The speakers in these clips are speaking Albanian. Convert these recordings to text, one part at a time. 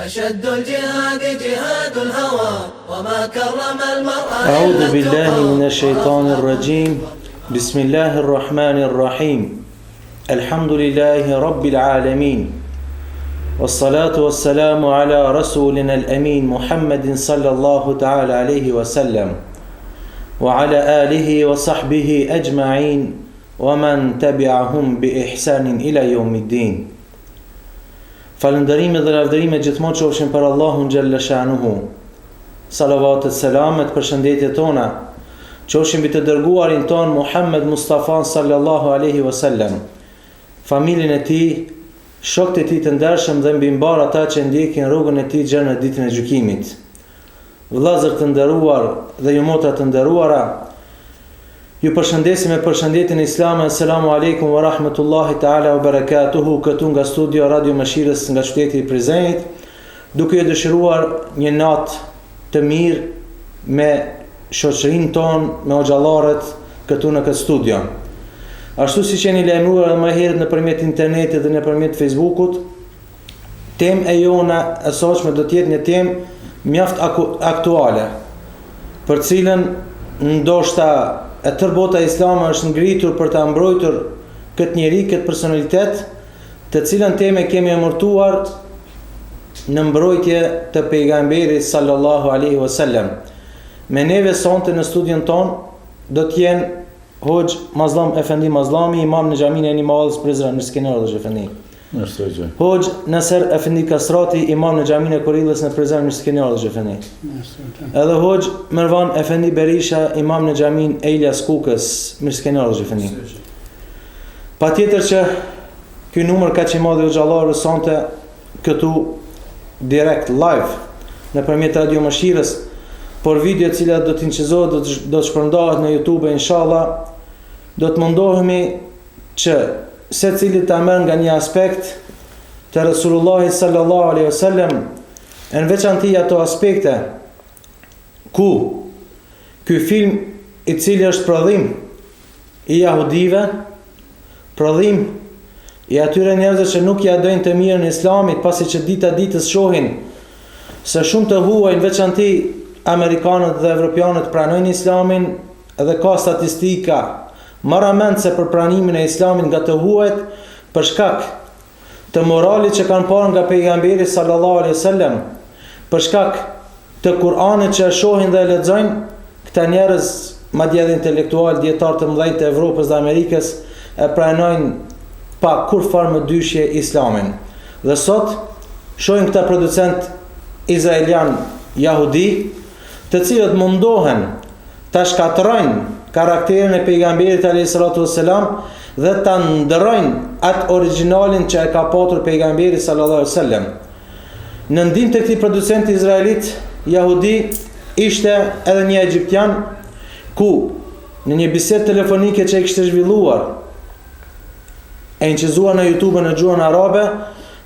أشد الجهاد جهاد الهوى وما كرم المرء أعوذ بالله من الشيطان الرجيم بسم الله الرحمن الرحيم الحمد لله رب العالمين والصلاة والسلام على رسولنا الأمين محمد صلى الله تعالى عليه وسلم وعلى آله وصحبه أجمعين ومن تبعهم بإحسان إلى يوم الدين Falënderime dhe lavdërime gjithmonë qofshin për Allahun xhelle shanuhu. Salavatet, selamet, përshëndetjet tona qofshin mbi të dërguarin tonë Muhammed Mustafa sallallahu alaihi wasallam, familjen e tij, shokët e tij të ndershëm dhe mbi mbarë ata që ndjekin rrugën e tij gjer në ditën e gjykimit. Vëllezër të nderuar dhe ju motra të nderuara, ju përshëndesim me përshëndetjen islame, Selamu Alejkum wa Rahmetullahi Ta'ala wa Barakatuhu, këtu nga studio Radio Mëshirës nga qyteti i Prizrenit, duke ju dëshiruar një natë të mirë me shoqërinë tonë, me hoxhallarët këtu në këtë studio. Ashtu siç jeni lajmëruar edhe më herët nëpërmjet internetit dhe nëpërmjet Facebookut, Temë e jona e sotshme do të jetë një temë mjaft aktuale, për cilën ndoshta e tërë bota islame është ngritur për ta mbrojtur këtë njeri, këtë personalitet, të cilën temë e kemi emërtuar në mbrojtje të pejgamberit sallallahu alaihi wasallam. Me neve sonte në studion tonë do të jenë Hoxhë Mazllam Efendi Mazllami, imam në xhaminë e Nimallës Prizren, mirë se keni ardhur Hoxhë Efendi. Mirë se ju gjej. Hoxhë Naser Efendi Kastrati, imam në xhaminë e Korillës në Prizren, mirë se keni ardhur Hoxhë Efendi. Mirë se ju gjej. Edhe Hoxhë Mervan Efendi Berisha, imam në xhaminë e Ilyas Kukës, mirë se keni ardhur Hoxhë Efendi. Patjetër që ky numër kaq i madh i hoxhallarëve sonte këtu direkt live nëpërmjet Radio Mëshirës, por video e cila do të inçizohet do të do të shpërndahet në YouTube inshallah, do të mundohemi që secili ta merr nga një aspekt të Resulullahit sallallahu alaihi wasallam, e në veçanti ato aspekte ku ky film i cili është prodhim i jahudive, prodhim i atyre njerëzve që nuk ia dojnë të mirën islamit, pasi që dita ditës shohin se shumë të huaj, në veçanti amerikanët dhe evropianët pranojnë islamin dhe ka statistika marramendëse për pranimin e islamit nga të huajt për shkak të moralit që kanë parë nga pejgamberi sallallahu alaihi wasallam, për shkak të Kur'anit që e shohin dhe e lexojnë, këta njerëz, madje edhe intelektualë, dijetarë të mëdhenj të Evropës dhe Amerikës, e pranojnë pa kurrfarë mëdyshje Islamin. Dhe sot shohim këta producentë izraelianë jahudi, të cilët mundohen ta shkatërrojnë karakterin e pejgamberit alayhi salatu wassalam dhe ta ndërrojnë atë origjinalin që e ka patur pejgamberi sallallahu alaihi wasallam. Në ndihmë të këtij producenti izraelit jahudi ishte edhe një egjiptian ku në një bisedë telefonike që e kishte zhvilluar e inçizuar në YouTube në gjuhën arabe,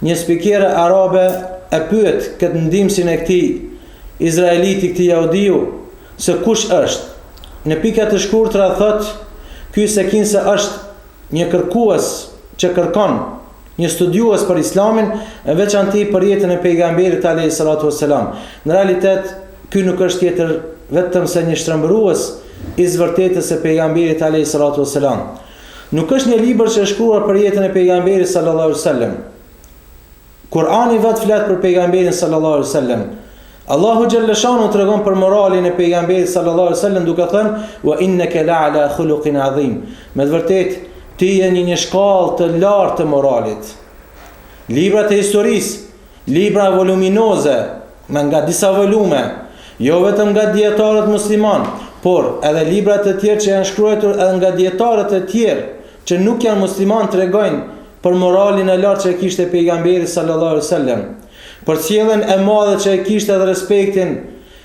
një spikere arabe e pyet këtë ndihmësin e këtij izraeliti, këtij jahudiu, se kush është. Në pika të shkurtra thotë ky se kinse është një kërkues që kërkon një studiues për Islamin, e veçanti për jetën e pejgamberit alayhi salatu wassalam. Në realitet ky nuk është tjetër vetëm se një shtrembërues i së vërtetës së pejgamberit alayhi salatu wassalam. Nuk është një libër që është shkruar për jetën e pejgamberit sallallahu alaihi wasallam. Kur'ani vetë flet për pejgamberin sallallahu alaihi wasallam. Allahu xhelleshanu tregon për moralin e pejgamberit sallallahu alaihi wasallam duke thënë wa innaka la'ala khuluqin adhim. Me të vërtetë ti je në një shkallë të lartë të moralit. Librat e historisë, libra voluminoze me nga disa volume, jo vetëm nga dijetarët musliman, por edhe libra të tjerë që janë shkruar edhe nga dijetarët e tjerë që nuk janë musliman tregojnë për moralin e lartë që e kishte pejgamberi sallallahu alaihi wasallam, për sjelljen e madhe që e kishte dhe respektin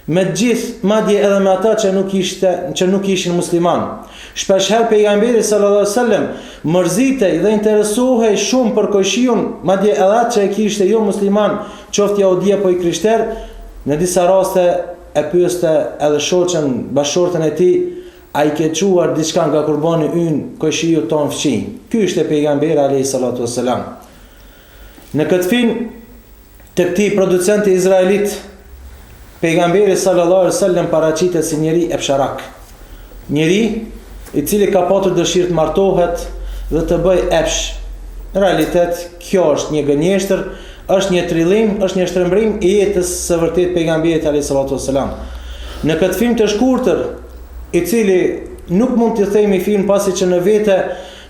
me të gjithë, madje edhe me ata që nuk ishte që nuk ishin musliman. Shpeshherë pejgamberi sallallahu alaihi wasallam mërzitej dhe interesohej shumë për kojshiun, madje edhe atë që e kishte jo musliman, qoftë jahudi apo i krishterë, në disa raste e pyeste edhe shoqen, bashkëshorten e tij, A i ke çuar diçka nga kurbani ynë kojshiut tonë fqinj? Ky ishte pejgamberi alejhi salatu ves selam. Në këtë film Te këtij producenti izraelit, pejgamberi sallallahu alaihi wasallam paraqitet si njeri epsharak. Njeri i cili ka patur dëshirë të martohet dhe të bëjë epsh. Në realitet, kjo është një gënjeshtër, është një trillim, është një shtrembrim i jetës së vërtetë pejgamberit alayhi salatu wasalam. Në këtë film të shkurtër, i cili nuk mund t'i themi film pasi që në vete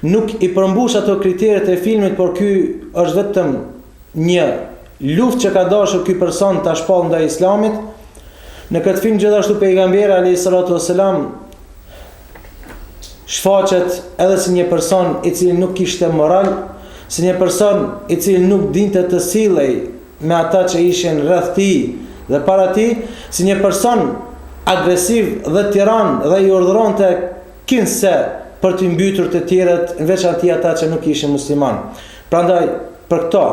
nuk i përmbush ato kriteret e filmit, por ky është vetëm një luftë që ka dashur ky person ta shpallë ndaj Islamit. Në këtë film gjithashtu pejgamberi alayhi salatu wasalam shfaqet edhe si një person i cili nuk kishte moral, si një person i cili nuk dinte të sillej me ata që ishin rreth tij dhe para tij, si një person agresiv dhe tiran dhe i urdhëronte kinse për t'i mbytur të tjerët, në veçanti ata që nuk ishin muslimanë. Prandaj, për këto,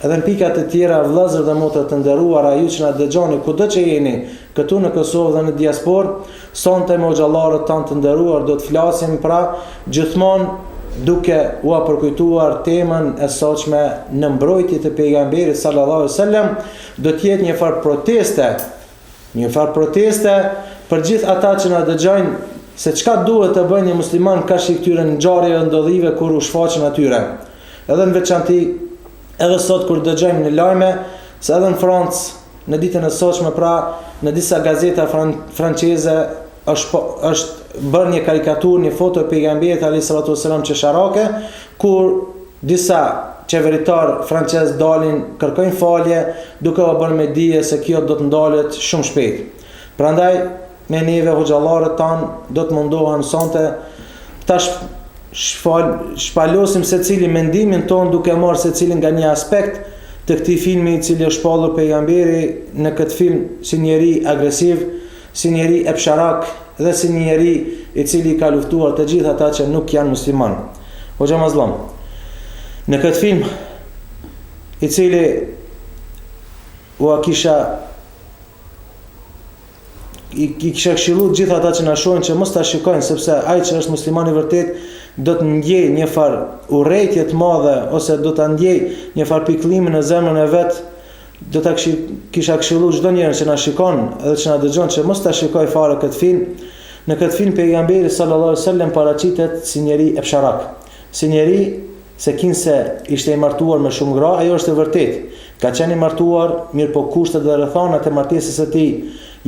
edhe në pika të tjera, vëllezër dhe motra të nderuara, ju që na dëgjoni kudo që jeni, këtu në Kosovë dhe në diasporë, sonte me hoxhallarët tanë të nderuar do të flasim pra gjithmonë duke ua përkujtuar temën e sotshme në mbrojtje të pejgamberit sallallahu alaihi wasallam, do të jetë një farë proteste Një farë proteste për gjithë ata që na dëgjojnë se çka duhet të bëjë një musliman karshi këtyre ngjarjeve dhe ndodhive kur u shfaqen atyre. Edhe në veçanti, edhe sot kur dëgjojmë në lajme se edhe në Francë, në ditën e sotshme pra, në disa gazeta fran franceze është po, është bërë një karikaturë, një foto e pejgamberit alayhi salatu wasalam qesharake, kur Disa qeveritarë francezë dalin, kërkojnë falje, duke ua bërë me dije se kjo do të ndalet shumë shpejt. Prandaj, me neve hoxhallarët tanë do të mundohen sonte ta shfal, shpalosim secili mendimin tonë duke marrë secili nga një aspekt të këtij filmi i cili është shpallur pejgamberi në këtë film si njeri agresiv, si njeri epsharak dhe si një njeri i cili ka luftuar të gjithë ata që nuk janë muslimanë. Hoxha Mazllum, në këtë film i cili ua kisha i, i kisha këshillu gjithë ata që na shohin që mos ta shikojnë sepse ai që është musliman i vërtetë do të ndjejë një farë urrejtje të madhe ose do ta ndjejë një farë pikëllimi në zemrën e vet Do ta kisha këshillu çdo njeri që na shikon dhe që na dëgjon që mos ta shikojë fare këtë film. Në këtë film pejgamberi sallallahu alaihi wasallam paraqitet si njeri epsharak, si njeri se kinse ishte i martuar me shumë gra, ajo është e vërtetë. Ka qenë i martuar, mirëpo kushtet dhe rrethanat e martesës së tij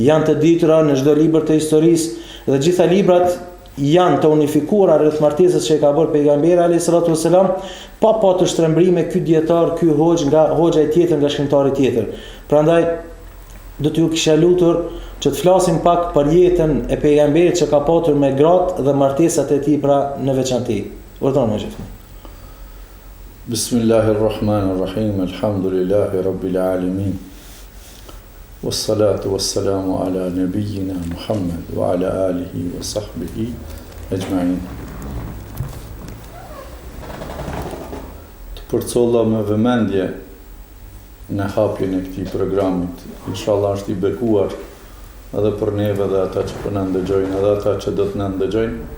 janë të ditura në çdo libër të historisë dhe gjitha librat janë të unifikuara rreth martesës që e ka bërë pejgamberi alayhi salatu wasalam, pa patur shtrembrime ky dietar, ky hoxhë nga hoxha tjetër nga shkrimtari tjetër. Prandaj do t'ju kisha lutur që të flasim pak për jetën e pejgamberit që ka patur me gratë dhe martesat e tij pra në veçanti. Urdhëro hoxhë. Bismillahirrahmanirrahim. Elhamdulillahi rabbil alamin. Wassalatu wassalamu ala nebijina Muhammed wa ala alihi wa sahbihi ejmain. Të përcolla me vëmendje në hapjen e këtij programit. Inshallah është i bekuar edhe për neve dhe ata që po na ndëgjojnë, edhe ata që do të na ndëgjojnë.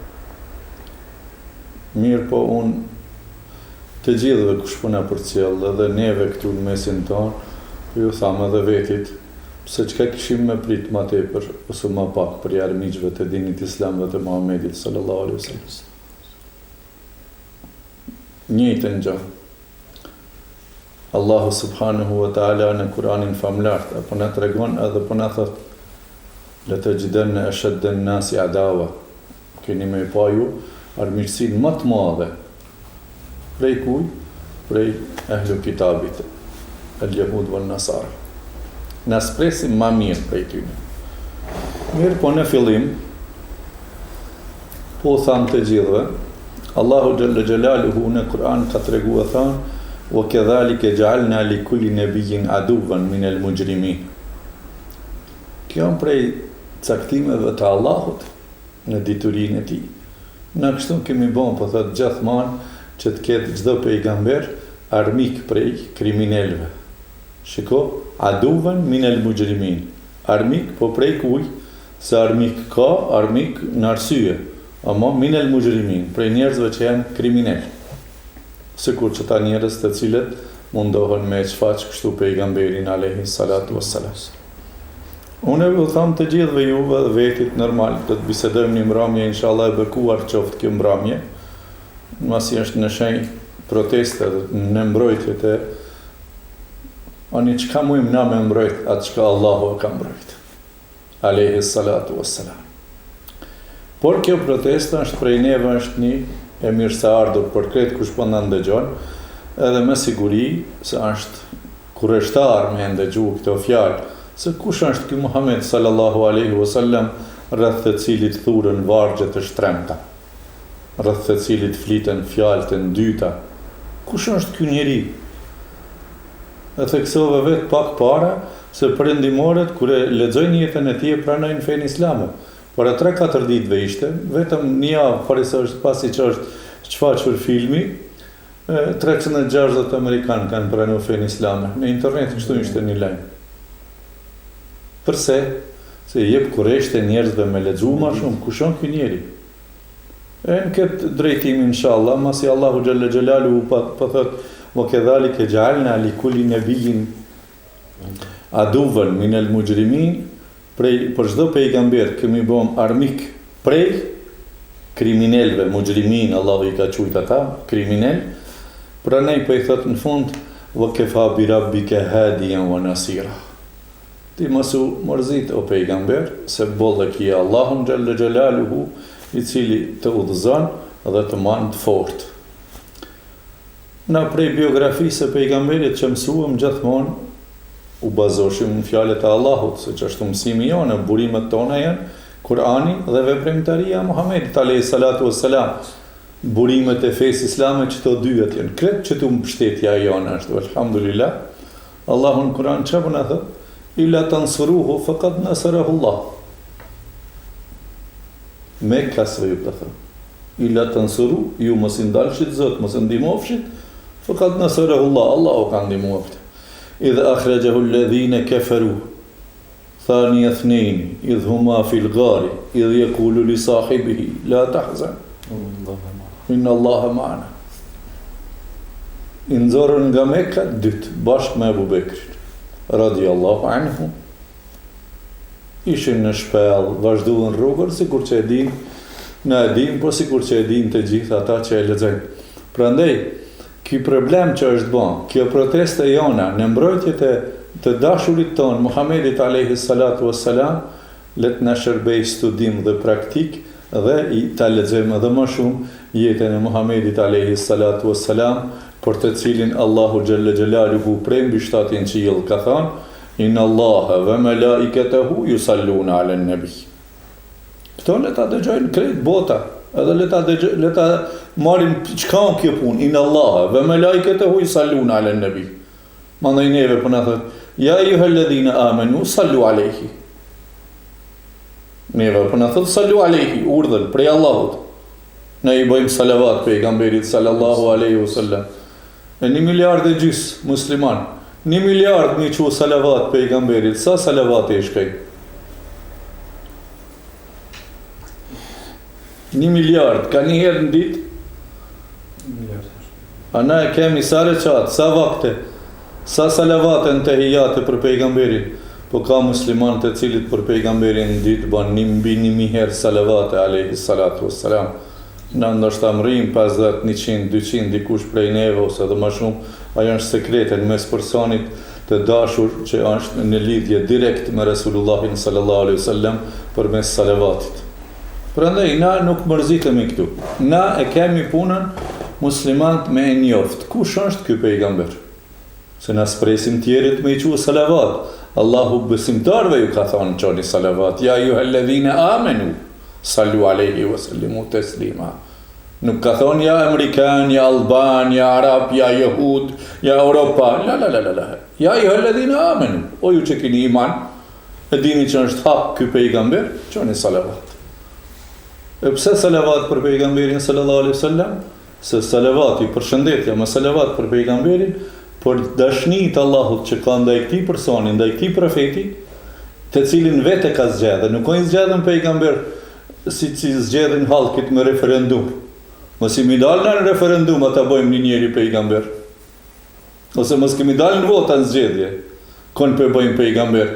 Mirëpo unë Të gjithëve kush po na përcjell edhe neve këtu në mesin tonë, po ju tham edhe vetit, pse çka kishim me prit ma tepër ose ma pak prej armiqve të dinit islam dhe të Muhamedit sallallahu alejhi ve sellem. Njëjtën gjë. Allahu subhanehu ve teala në Kuranin famëlartë po na tregon edhe po na thotë Le tegjidenne eshedden nasi adawa Keni me e pa ju armiqësinë ma të madhe prej kujt? Prej ehlu kitabit, el jehud wan nasara. Na s'presim ma mirë prej tyne. Mirëpo në fillim, po tham të gjithëve, Allahu xhelle xhelaluhu në Kur'an ka tregu e thanë, wa kedhalike xhealna li kulli nebijin aduvan min el mujrimin. Kjo prej caktimeve të Allahut në diturinë e tij. Na kështu kemi bo, po thotë gjithmonë që të ketë çdo pejgamber armik prej kriminelëve. Shiko, aduven minel mujrimin. Armik, po prej kujt? Se armik ka, armik në arsye. Ama minel mujrimin, prej njerëzve që janë kriminelë. Sikur qëta njerëz të cilët mundohen me e çfaq kështu pejgamberin alejhi salatu wassalam. Unë u tham të gjithëve juve dhe vetit normal do të bisedojmë një mbrëmje inshallah e bekuar qoftë kjo mbrëmje masi është në shenjë proteste dhe në mbrojtje të ani çka mujmë na me mbrojt atë çka Allahu e ka mbrojt alejhi salatu wassalam. Por kjo protestë është prej neve është një e mirëseardhur për krejt kush po na ndëgjon, edhe me siguri se është kureshtar me e ndëgju këto fjalë, se kush është ky Muhamed sallallahu alejhi wasallam rreth të cilit thuren vargje të shtremta, rreth të cilit fliten fjalë të ndyta. Kush është ky njeri? E theksove vetë pak para se perëndimorët kur e lexojnë jetën e tij e pranojnë fenë islame. Para tre katër ditëve ishte, vetëm një javë para se është pasi që është shfaqur filmi, 360 amerikanë kanë pranu fenë islame. Në internet kështu ishte një lajm. Përse? Se i jep kureshte njerëzve me lexu ma shumë, kush është ky njeri? E në këtë drejtim inshallah, masi Allahu xhelle xhelaluhu po, po thot wa kedhalike xhealna li kulli nebijin aduven minel mujrimin, prej për çdo pejgamber kemi bo armik prej kriminelëve, mujrimin, Allahu i ka qujt ata, kriminel, prandaj po i thot në fund wa kefa bi rabbike hadijan wa nasira. Ti mos u mërzit o pejgamber, se boll e ki Allahun xhelle xhelaluhu, i cili të udhëzon dhe të man të fortë. Na prej biografisë së pejgamberit që mësuam gjithmonë u bazoshim në fjalët e Allahut, se qashtu mësimi jonë, burimet tona janë Kurani dhe veprimtaria e Muhamedit alejhi salatu vesselam. Burimet e fesë islame qëto dyjat janë. Krejt qëtu mbështetja jonë është, elhamdulillah. Allahu në Kur'an çka po na thotë? Illa tansuruhu faqad nasarahu Allah. Mekasve ju ka thënë. Illa tansuru, ju mos i ndalshit Zot, mos e ndihmofshit, faqad nasarahu Allah, Allahu ka ndihmuar këtë. Idh akhrajahu alladhina kafaru Thani ethnejni, idh huma fil gari, idh jekulu li sahibihi, la tahzan. Inna Allahe ma'ana. I nxorën nga Mekka dytë, bashkë me Ebu Bekrin, radiallahu anhu, ishin në shpellë, vazhduan rrugën, sikur që e dimë, na e dimë, po sikur që e dinë të gjithë ata që e lexojnë. Prandaj, Ky problem që është ba, kjo protestë e jona në mbrojtje të të dashurit tonë Muhamedit alejhi salatu ue selam, le të na shërbejë studim dhe praktikë dhe ta lexojmë edhe më shumë jetën e Muhamedit alejhi salatu ue selam, për të cilin Allahu xhelle xhelaluhu prej mbi shtatin qiell ka thënë, Inna Allahe ve melaiketehu jusallune alen nebi. Këto le ta dëgjojnë krejt bota, edhe le ta dëgjojnë, le ta marrin çka është kjo punë, inna Allaha ve melaiketehu yusalluna ala nabi. Mandej neve po na thot, ja ejuhalladhina amanu sallu alayhi. Neve po na thot sallu alayhi, urdhër prej Allahut. Ne i bëjmë salavat pejgamberit sallallahu alaihi wasallam. E një miliard e gjys musliman, një miliard me i çu salavat pejgamberit, sa salavate i shkojnë? Një miliard, ka një herë në ditë? A na e kemi sa reqat, sa vakte, sa salavate në tehijate për pejgamberin, po ka musliman të cilit për pejgamberin në ditë ban një mbi një mijë herë salavate, alejhi salatu wassalam. Na ndoshta mrrijmë 50, 100, 200 dikush prej neve ose edhe më shumë, ajo është sekrete në mes personit të dashur që është në lidhje direkt me Resulullahin sallallahu alaihi wasallam përmes salavatit. Prandaj na nuk mërzitemi këtu. Na e kemi punën muslimant me e njoft. Kush është ky pejgamber? Se na s'presim tjerët me i çu salavat. Allahu besimtarëve ju ka thonë çoni salavat. Ja ejuhalledhine amenu. Sallu alejhi wa sallimu teslima. Nuk ka thonë ja Amerikan, ja Alban, ja Arab, ja Jehud, ja Europa. La la la la la. Ja ejuhalledhine amenu. O ju që kini iman, e dini që është hak ky pejgamber, çoni salavat. E pse salavat për pejgamberin sallallahu alaihi wasallam? Se salavati, përshëndetja me salavat për pejgamberin, për dashni të Allahut që ka ndaj këtij personi, ndaj këtij profeti, të cilin vetë e ka zgjedhë, nuk o i zgjedhën pejgamber si që zgjedhin hallkit me referendum. Mos i mi dalë në referendum ata bëjmë një njeri pejgamber. Ose mos kemi dalë në vota në zgjedhje. Kon pe bëjmë pejgamber.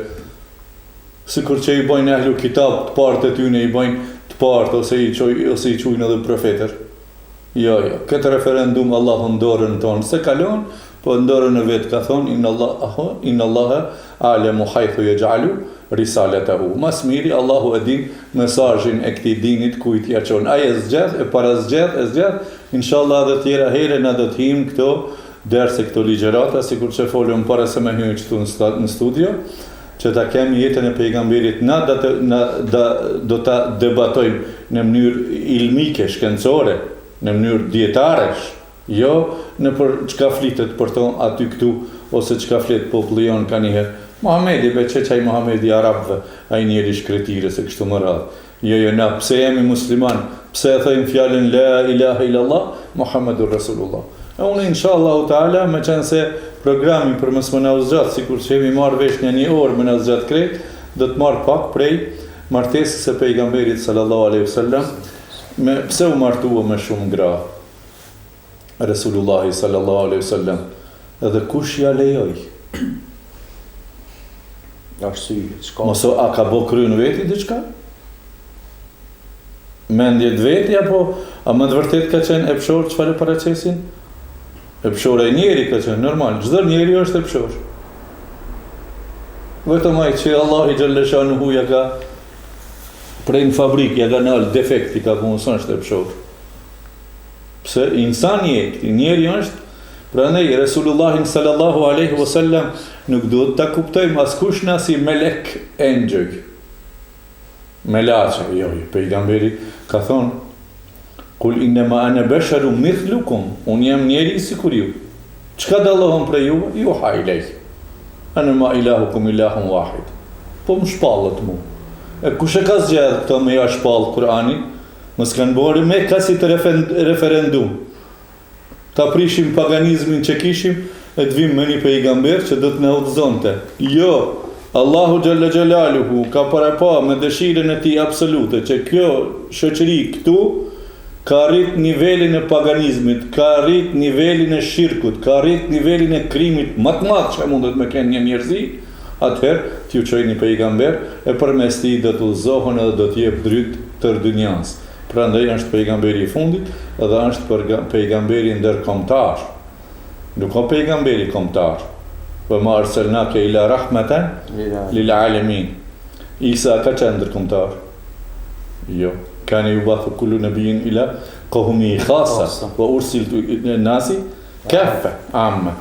Sikur që i bëjnë ehlu kitab të parët e tyne i bëjnë të parët ose i çoj ose i quajnë edhe profetër. Jo, jo, këtë referendum Allahu në dorën tonë s'e ka lon, po në dorën e vet ka thonë inna Allahu inna Allaha a'lamu haythu yaj'alu risalatahu. Ma s'miri Allahu e din mesazhin e këtij dinit kujt ja çon. Ai e zgjedh, e parazgjedh, e zgjedh, inshallah edhe tjera here na do të hijmë këto derse këto ligjërata, sikur që folëm para se me hy këtu në studio, që ta kemi jetën e pejgamberit na da të, na da, do ta debatojmë në mënyrë ilmike, shkencore, në mënyrë dijetaresh, jo nëpër çka flitet për to aty këtu ose çka flet populli jonë kanjëherë. Muhamedi be qe qaj Muhamedi i arabëve, ai njeri i shkretirës e kështu me radhë. Jo jo na pse jemi musliman pse e thojmë fjalën la ilahe ilallah Muhammedur Rasulullah e unë inshallahu teala meqenëse programi për mos me na u zgjat sikur që jemi marrë vesh nja një orë me na zgjat krejt do të marr pak prej martesës së pejgamberit sallallahu alaihi wasallam me pse u martua me shumë gra Resulullahi sallallahu alaihi wasallam edhe kush ja lejoi Arsye, çka? Mos a ka bo kryn veti diçka? Mendje të veti apo a me të vërtet ka qenë epshor çfarë e paraqesin? Epshor ai njeri ka qenë normal, çdo njeri është epshor. Vetëm ai që Allahu xhelleshanuhu ja ka prej në fabrikë ja ka nal defekti ka punë s'është epshor. Pse insan je, njeri është, prandaj Resulullahin sallallahu alaihi wasallam nuk duhet ta kuptojmë askush na si melek engjëj. Melaqe, jo, jo, pejgamberi ka thonë Kul innema ene besherun mithlukum, unë jam njeri sikur ju. Çka dallohem prej juve? Juha ilejje. Ennema ilahukum ilahun wahid. Po më shpallet mu. E kush e ka zgjedh këto me ja shpall Kur'ani? Mos kanë bërë mekasit referendum. Ta prishim paganizmin që kishim e të vim me një pejgamber që do të na udhëzonte. Jo, Allahu xhalla xhelaluhu ka parapa me dëshirën e tij absolute që kjo shoqëri këtu ka arrit nivelin e paganizmit, ka arrit nivelin e shirkut, ka arrit nivelin e krimit më të madh që mundet me kenë një njerëzi, atëherë t'ju çoj një pejgamber e përmes tij do të udhëzohen edhe do të jep dritë tërë dynjasë. Prandaj është pejgamberi i fundit dhe është pejgamberi ndërkombëtar. Nuk o pejgamberi kombëtar. Wa ma arselnake ila rahmeten lil alemin. Isa ka qenë ndërkombëtar? Jo. Kane jubathu kullu nebijin ila kaumihi khasa wa ursiltu ila nasi kaffe amme.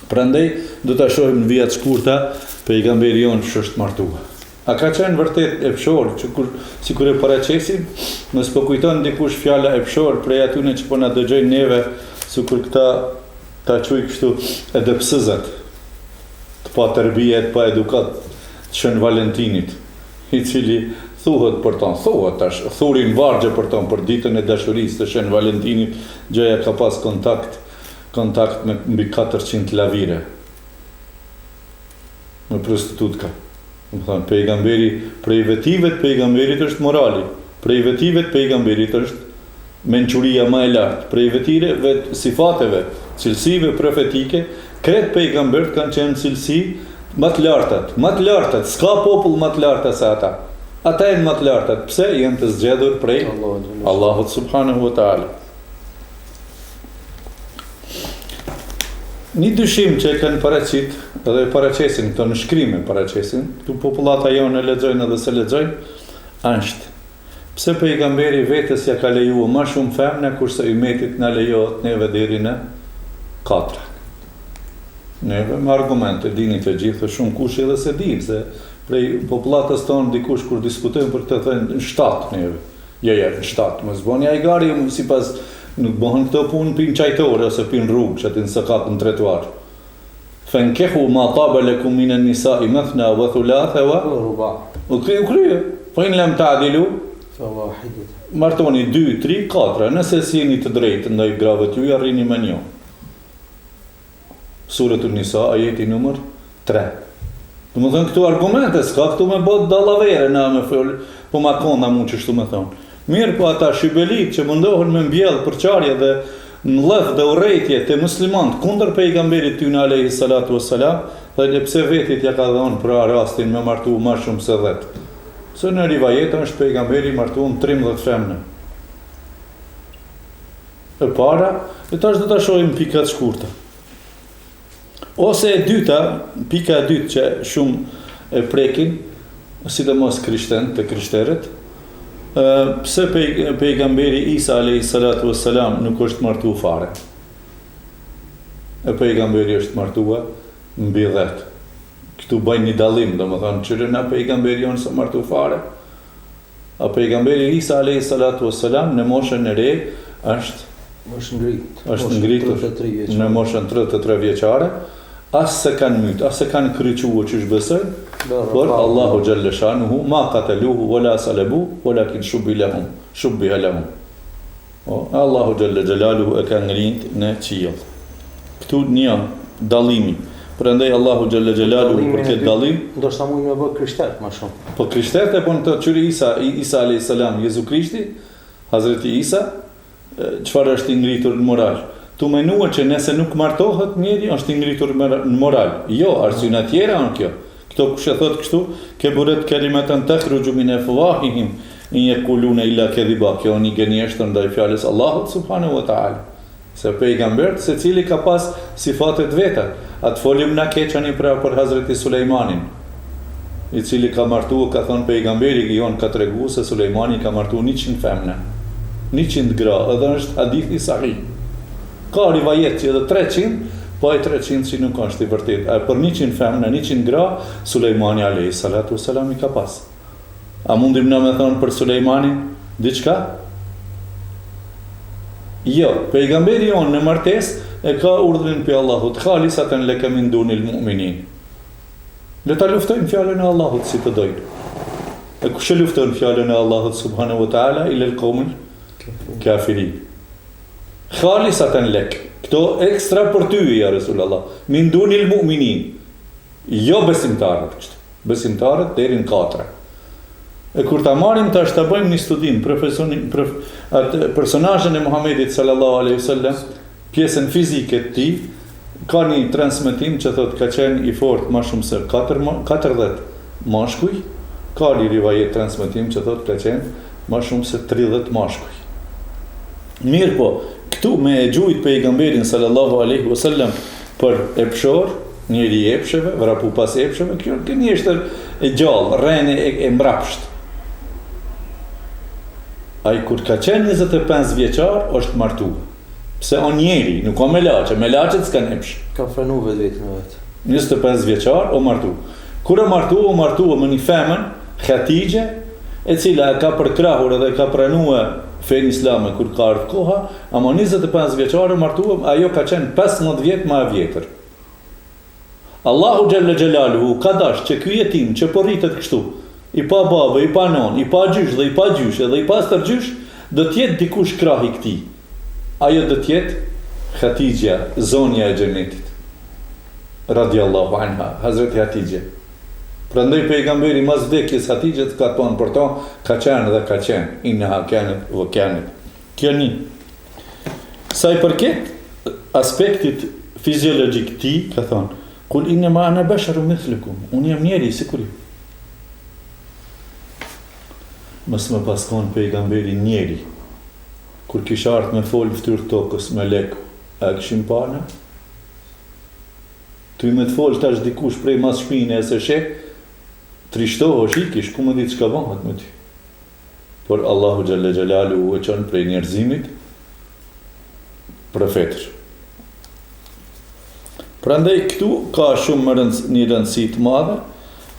Prandaj do ta shohim në vija të shkurta pejgamberi jonë qysh është martua. A ka qenë vërtet epshor, që kur, sikur e paraqesim, mos po kujton dikush fjala epshor prej atyne që po na dëgjojnë neve, sikur këta ta quaj kështu edepsëzat, të pa terbije, të pa edukat të Shën Valentinit, i cili thuhet për ton, thuhet tash, thurin vargje për ton për ditën e dashurisë të Shën Valentinit, gjoja ka pas kontakt kontakt me mbi 400 lavire me prostitutka. Domethanë, pejgamberi, prej vetive të pejgamberit është morali, prej vetive të pejgamberit është mençuria më e lartë, prej vetive, vet, sifateve, cilësive profetike, krejt pejgamberët kanë qenë cilësi më të lartat, më të lartat, s'ka popull më të larta se ata. Ata janë më të lartat, pse janë të zgjedhur prej Allahut subhanahu wa taala. Një dyshim që e kanë paraqit edhe e paraqesin këto në shkrime paraqesin, këtu popullata jonë e lexojnë edhe s'e lexojnë, është pse pejgamberi vetes ja ka lejua ma shumë femna kurse ymetit na lejohet neve deri në katra. Neve me argumente dini të gjithë, shumë kush edhe s'e dinë se prej popullatës tonë dikush kur diskutojmë për këtë thonë shtatë neve. Jo, jo, në shtatë, mos bëni hajgare, ju sipas nuk bëhen këto punë pi n'çajtore ose pi n'rrugë, që aty në sokak në trotuar. Fenkihu ma taba lekum minen nisai methna wa thulatha wa ruba. U kry, u krye. Fa in lem ta'dilu fa wahidatan. Martoni 2, 3, 4, nëse s'jeni të drejtë ndaj grave tuaja, rrini me një. Suretu Nisa, ajeti numër 3. Domethënë këtu argumente, s'ka këtu me bo dallavere na me fol, po ma kona mu qështu me thonë. Mirë po ata shybelit që mundohen me mbjell përçarje dhe. mllef dhe urrejtje te muslimanët kundër pejgamberit tyne alejhi salatu ue selam dhe pse vetit ja ka dhënë pra rastin me martu ma shumë se dhetë se në rivajet është pejgamberi i martum 13 femna e para e tash do ta shohim pika të shkurta Ose e dyta, pika e dytë që shumë e prekin, sidomos krishten, të krishterët, ë pse pejgamberi Isa alayhi salatu wassalam nuk është martu fare. E pejgamberi është martua mbi 10. Këtu bëjnë një dallim, domethënë qyre na pejgamberi jonë s'o martu fare. A pejgamberi Isa alejhi salatu ue selam në moshën e re është është ngrit, është ngritur në moshën 33 vjeçare, as s'e kanë myt, as s'e kanë kryque qysh besojnë, por Allahu xhelle shanuhu ma kataluhu wala salabu walakin shubbi lahum, shubbiha lahum. O, Allahu xhelle xhelaluhu e ka ngrit në qiell. Këtu një dallimi. Prandaj Allahu xhelle xhelaluhu për këtë dallim, ndoshta mund me bë krishterët më shumë. Po krishterët e bën këtë qyre Isa, Isa alayhis salam, Jezu Krishti, Hazreti Isa, çfarë është i ngritur në moral? Tu menua që nëse nuk martohet njeri është i ngritur në moral. Jo, arsyna tjera janë kjo. Këto kush e thotë kështu, keburet kelimeten takhruxhu min efwahihim in jekulune illa kedhiba, kjo është një gënjeshtër ndaj fjalës Allahut subhanehu ve teala. Se pejgamberët secili ka pas sifatet veta. A të folim na keq ani pra për Hazreti Sulejmanin, i cili ka martu, ka thonë pejgamberi jonë ka tregu se Sulejmani ka martu 100 femna, 100 gra, edhe është hadithi sahih. Ka rivajet që edhe 300, po ai 300 që nuk është i vërtetë. A për 100 femna, 100 gra, Sulejmani alejhi salatu selam i ka pas. A mundim na me thonë për Sulejmanin diçka? Jo, pejgamberi jonë në martesë e ka urdhrin prej Allahut, khalisaten leke min dunil mu'minin. Le ta luftojnë fjalën e Allahut si të dojnë. E kush e lufton fjalën e Allahut subhanahu wa taala ilel kaumul kafirin. Khalisaten lek. Këto ekstra për ty ja Resulallah. Min dunil mu'minin. Jo besimtarët kështu. Besimtarët deri në katre. E kur ta marrim tash ta bëjmë një studim profesionin prof, atë personazhin e Muhamedit sallallahu alaihi wasallam, pjesën fizike të tij, ka një transmetim që thotë ka qenë i fortë më shumë se 4 40 mashkuj, ka një rivajet transmetim që thotë ka qenë më shumë se 30 mashkuj. Mirëpo, këtu me e gjujt pejgamberin sallallahu alaihi wasallam për epshor, njeri i epsheve, vrapu pas epsheve, kjo gënjeshtër e gjallë, rrenë e, e mbrapsht. Ai kur ka qenë 25 vjeçar, është martu. Pse o njeri, nuk o melaqe, melaqet s'kanë epsh. Ka frenu vetveten e vet. 25 vjeçar, o martu. Kur o martu, o martu me një femën, Hatixhe, e cila e ka përkrahur edhe ka pranue fenë islame kur ka ardhë koha, ama 25 vjeçar o martu, ajo ka qenë 15 vjet ma e vjetër. Allahu xhelle xhelaluhu ka dashtë që ky jetim që po rritet kështu, i pa babë, i pa nonë, i pa gjysh dhe i pa gjyshe dhe i pa stërgjysh, do të jetë dikush krah i këtij. Ajo do të jetë Hatixhja, zonja e xhenetit. Radiallahu anha, Hazreti Hatixhe. Prandaj pejgamberi mas vdekjes Hatixhes ka thonë për to, ka qenë dhe ka qenë, inneha kanet ve kanet. Kjo një. Sa i përket aspektit fiziologjik të tij, ka thonë, Kul innema ana besherun mithlukum, unë jam njeri sikur ju. Mos me pas konë pejgamberi njeri, kur kish ardhë me folë n'ftyrë tokës meleku, a e kishim pa na? Ty me të folë tash dikush prej mas shpine e s'e sheh, trishtohesh, ikish, ku me ditë çka bëhet me ty. Por Allahu xhelle xhelaluhu e çon prej njerëzimit profetër. Prandaj këtu ka shumë rëndës, një rëndësi të madhe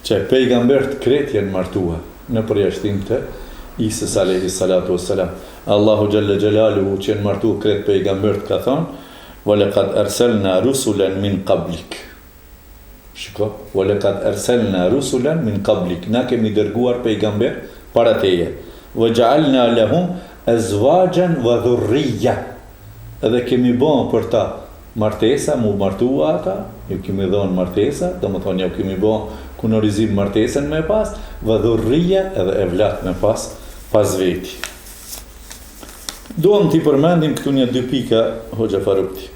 që pejgamberët krejt janë martue në përjashtim të Isës alejhi salatu vesselam. Allahu xhelle xhelaluhu që janë martu krejt pejgamberët ka thonë: "Wa laqad arsalna rusulan min qablik." Shiko, Wa lekad erselna rusulan min kablik, Na kemi dërguar pejgamberë para teje. Wa ja'alna lahum azwajan wa dhurriyya. Edhe kemi ba për ta martesa, m'u martua ata, ju kemi dhënë martesa, domethënë jau kemi ba kunorizim martesën me pas, wa dhurriyya edhe evlat me pas pas veti. Duam t'i përmendim këtu një dy pika, Hoxha Farukti.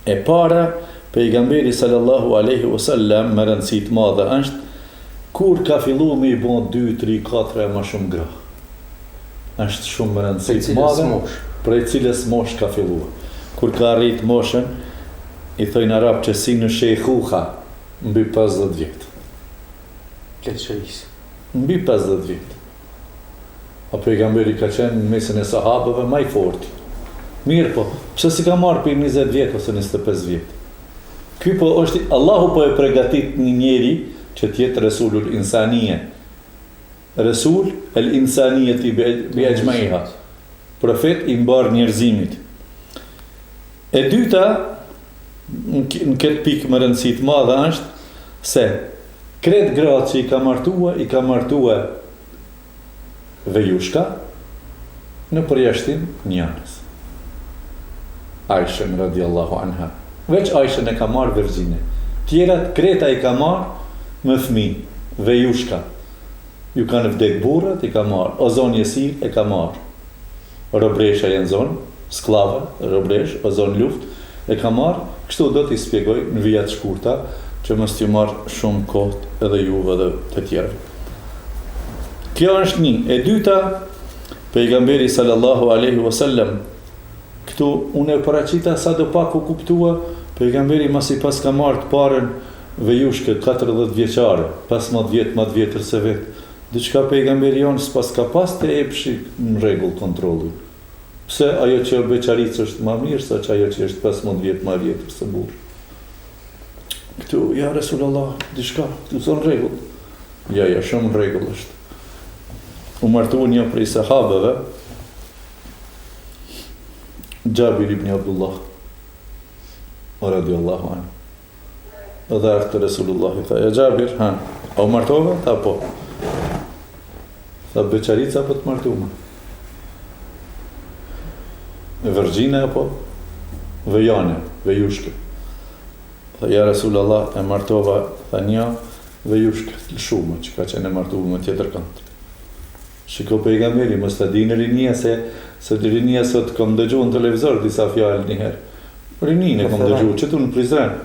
E para, pejgamberi sallallahu alejhi o sellem me rëndësi të madhe është kur ka fillu me i bo 2, 3, 4 e ma shumë gra. Është shumë me rëndësi të madhe. Prej cilës moshë ka fillu. Kur ka arrit moshën, i thojnë arabët që sinnu shejhuha, mbi 50 vjet. Pleqërisë. Mbi 50 vjet. A pejgamberi ka qenë në mesin e sahabëve ma i forti. Mirëpo, pse s'i ka marrë prej 20 vjet ose 25 vjet? Ky po është Allahu po e pregatit një njeri që të jetë Resulul Insanije. Resul el Insanijeti bi exhmaiha. Profet i mbarë njerëzimit. E dyta, në këtë pikë me rëndësi të madhe është se krejt gratë që i ka martua, i ka martua vejushka, në përjashtim njanës. Ajshën radiallahu anha. Veç Ajshën e ka marrë virgjine. Tjerat krejt i ka marrë me fmi, vejushka. Ju kanë vdek burrat, i ka marrë. O zonë jesir e ka marrë. Robresha janë zonë, skllave, robresh, o zonë luftë, e ka marrë, kështu do t'i spjegoj në vija të shkurta, që mos t'ju marr shumë kohë edhe juve edhe të tjerëve. Kjo është një. E dyta, pejgamberi sallallahu alaihi wasallam këtu unë e paraqita sa do pak u kuptua, pejgamberi masi pas ka marrë të parën vejushkë 40 vjeçare, 15 vjet më të vjetër se vet. Diçka pejgamberi jonë s'pas ka pas te epshi në rregull kontrollin. Pse ajo që beqaricë është ma mirë sa që ajo që është 15 vjet ma vjetër se burrë. Këtu, ja Resulallah, diçka, këtu s'o në rregull. Ja, ja, shumë në rregull është. U martu një prej sahabeve, Xhabir ibn Abdullah, radiallahu anhu. Edhe erdh te Resulullahi, tha, ja Xhabir, ha, a u martove? Tha, po. Tha, beqarica apo të martume? Virgjine apo vejane, vejushke? Tha, ja Resulallah, e martova, tha një vejushke, të lëshume, që ka qenë e martume me tjetër kënd. Shiko pejgamberi, mos ta dinë rinia se se rinia sot kam dëgju në televizor disa fjalë një herë. Rininë e kam dëgju qëtu në Prizren.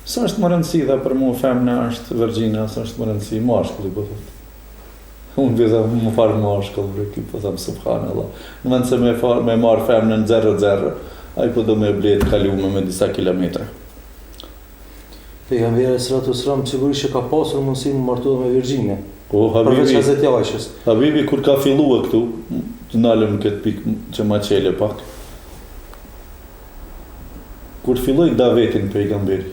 S'është me rëndësi tha për mua femna është virgjina, s'është me rëndësi mashkulli po thotë. Unë po them me farë mashkull, bre, ky po them subhanallah. Në vend se me far, me marr femnën 0-0, ai po do me ble të kalume me disa kilometra. Pejgamberi alejhi salatu selam sigurisht që ka pasur mundësi mu martu edhe me virgjine. Po Habibi, përveç Hazreti Aishës. Habibi kur ka fillue këtu, të nalem në këtë pikë që ma çele pak. Kur filloi davetin pejgamberi,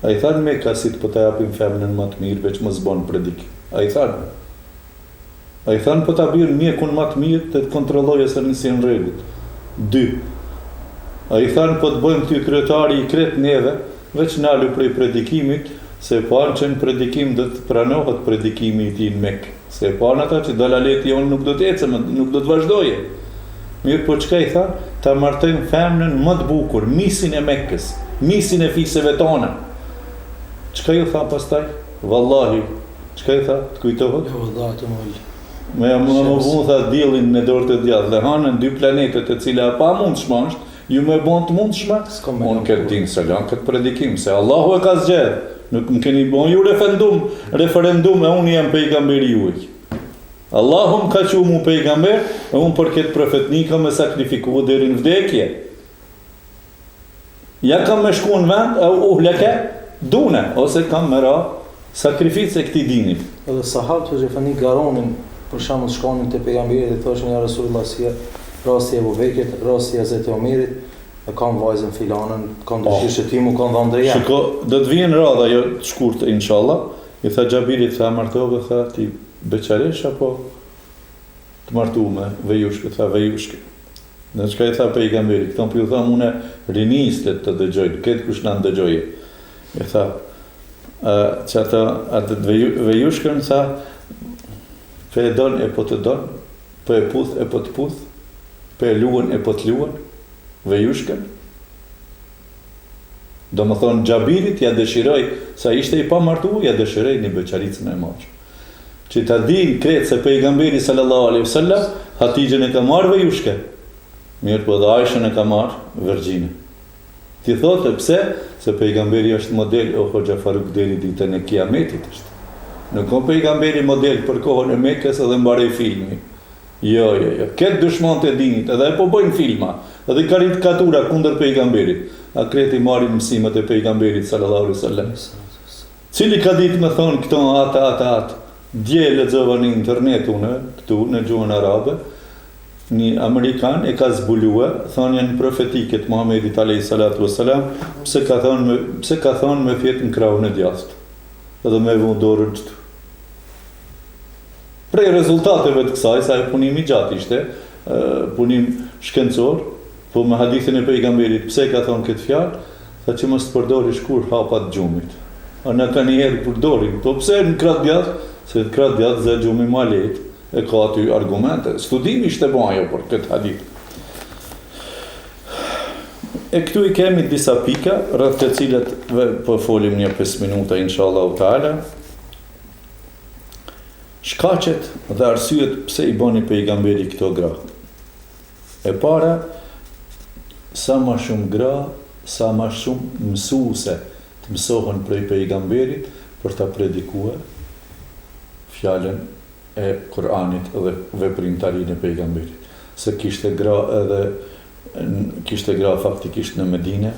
a i thanë mekasit po ta japim femnën ma të mirë veç mos bon predikim. A i thanë? A i thanë po ta bjerë mjekun ma të mirë të të kontrollojë se nëse je në rregull. Dy. A i thanë po të bëjmë ty kryetari i krejt neve, veç nalu prej predikimit, se e panë që në predikim do të pranohet predikimi i tij në Mekë, se e panë ata që dalaleti jonë nuk do të ecë më, nuk do të vazhdojë. Mirëpo çka i thanë? Ta martojmë femnën më të bukur, misin e Mekës, misin e fiseve tona. Çka ju tha pastaj? Vallahi, Çka i tha? Të kujtohet? Jo, vallahi të mol. Me ja më më vu tha diellin në dorë të djathtë dhe hanën dy planetet e cila e pamundshme është, ju me bon të mundshme, unë këtë din s'e lan këtë predikim, se Allahu e ka zgjedh, nuk më keni bon ju referendum, referendum e unë jam pejgamberi juaj. Allahu më ka çu mu pejgamber, e unë për këtë profetni kam me sakrifiku deri në vdekje. Ja kam me shku në vend e uhleke dune, ose kam me ra sakrificë e këtij dinit. Edhe sahabët hoxhë efendi garonin, për shembull shkonin te pejgamberi dhe thoshin ja Resulullah si rasti i Ebu Bekrit, rasti i Hazreti Omerit, e kam vajzën filanën, kam dëshirë që ti mu kon dhëndri jem. Shiko, do të vjen radha jo të shkurtë inshallah, i tha Xhabirit, tha martove, tha ti beqaresh apo të martume, vejushke, tha vejushke. Në çka i tha pejgamberi, këto po ju them unë rinisë le të dëgjojnë, këtë kush na ndëgjojë. I tha, ë që atë atë vejushkën tha, po e don e po të don, po e puth e po të puth, po e luan e po të luan, vejushkën. Domethënë Xhabirit ja dëshiroi, sa ishte i pamartu, ja dëshiroi një beqaricë me marrë. Që ta dinë krejt se pejgamberi sallallahu alaihi wasallam. Hatixhen e ka marrë vejushke, mirëpo edhe Ajshën e ka marrë vergjine. Ti thotë pse? Se pejgamberi është model o hoxha Faruk deri ditën e kiametit është. Nuk o pejgamberi model për kohën e Mekës edhe mbaroi filmi. Jo, jo, jo. Këtë dushmanët e dinit edhe po bëjnë filma edhe karikatura kundër pejgamberit. A krejt i marrin mësimet e pejgamberit sallallahu alaihi wasallam. Cili ka ditë me thonë këto atë atë atë. Dje e lexova në internet unë këtu në gjuhën arabe, Një amerikan e ka zbulue thanien profetike të Muhamedit alejhi salatu ue selam, pse ka thanë me pse ka thanë me fjet në krahun e djathtë edhe me vu dorën qëtu. Prej rezultateve të kësaj, se ai punim i gjatë ishte, punim shkencor, po me hadithin e pejgamberit, pse e ka thonë këtë fjalë, tha që mos të përdorish kurrë hapa të gjumit. A na kanjëherë përdorim, po pse në krah të djathtë? Se në krah të djathtë zë gjumi ma lehtë. E ka aty argumente. Studim ishte bo ajo për këtë hadith. E këtu i kemi disa pika, rreth të cilat po folim një 5 minuta, inshallah teala. Shkaqet dhe arsyet pse i bani pejgamberi këto gra. E para, sa ma shumë gra, sa ma shumë mësuse të mësohen prej pejgamberit për ta predikue fjalën e Kur'anit dhe veprimtarinë e Pejgamberit, se kishte gra edhe kishte gra faktikisht në Medine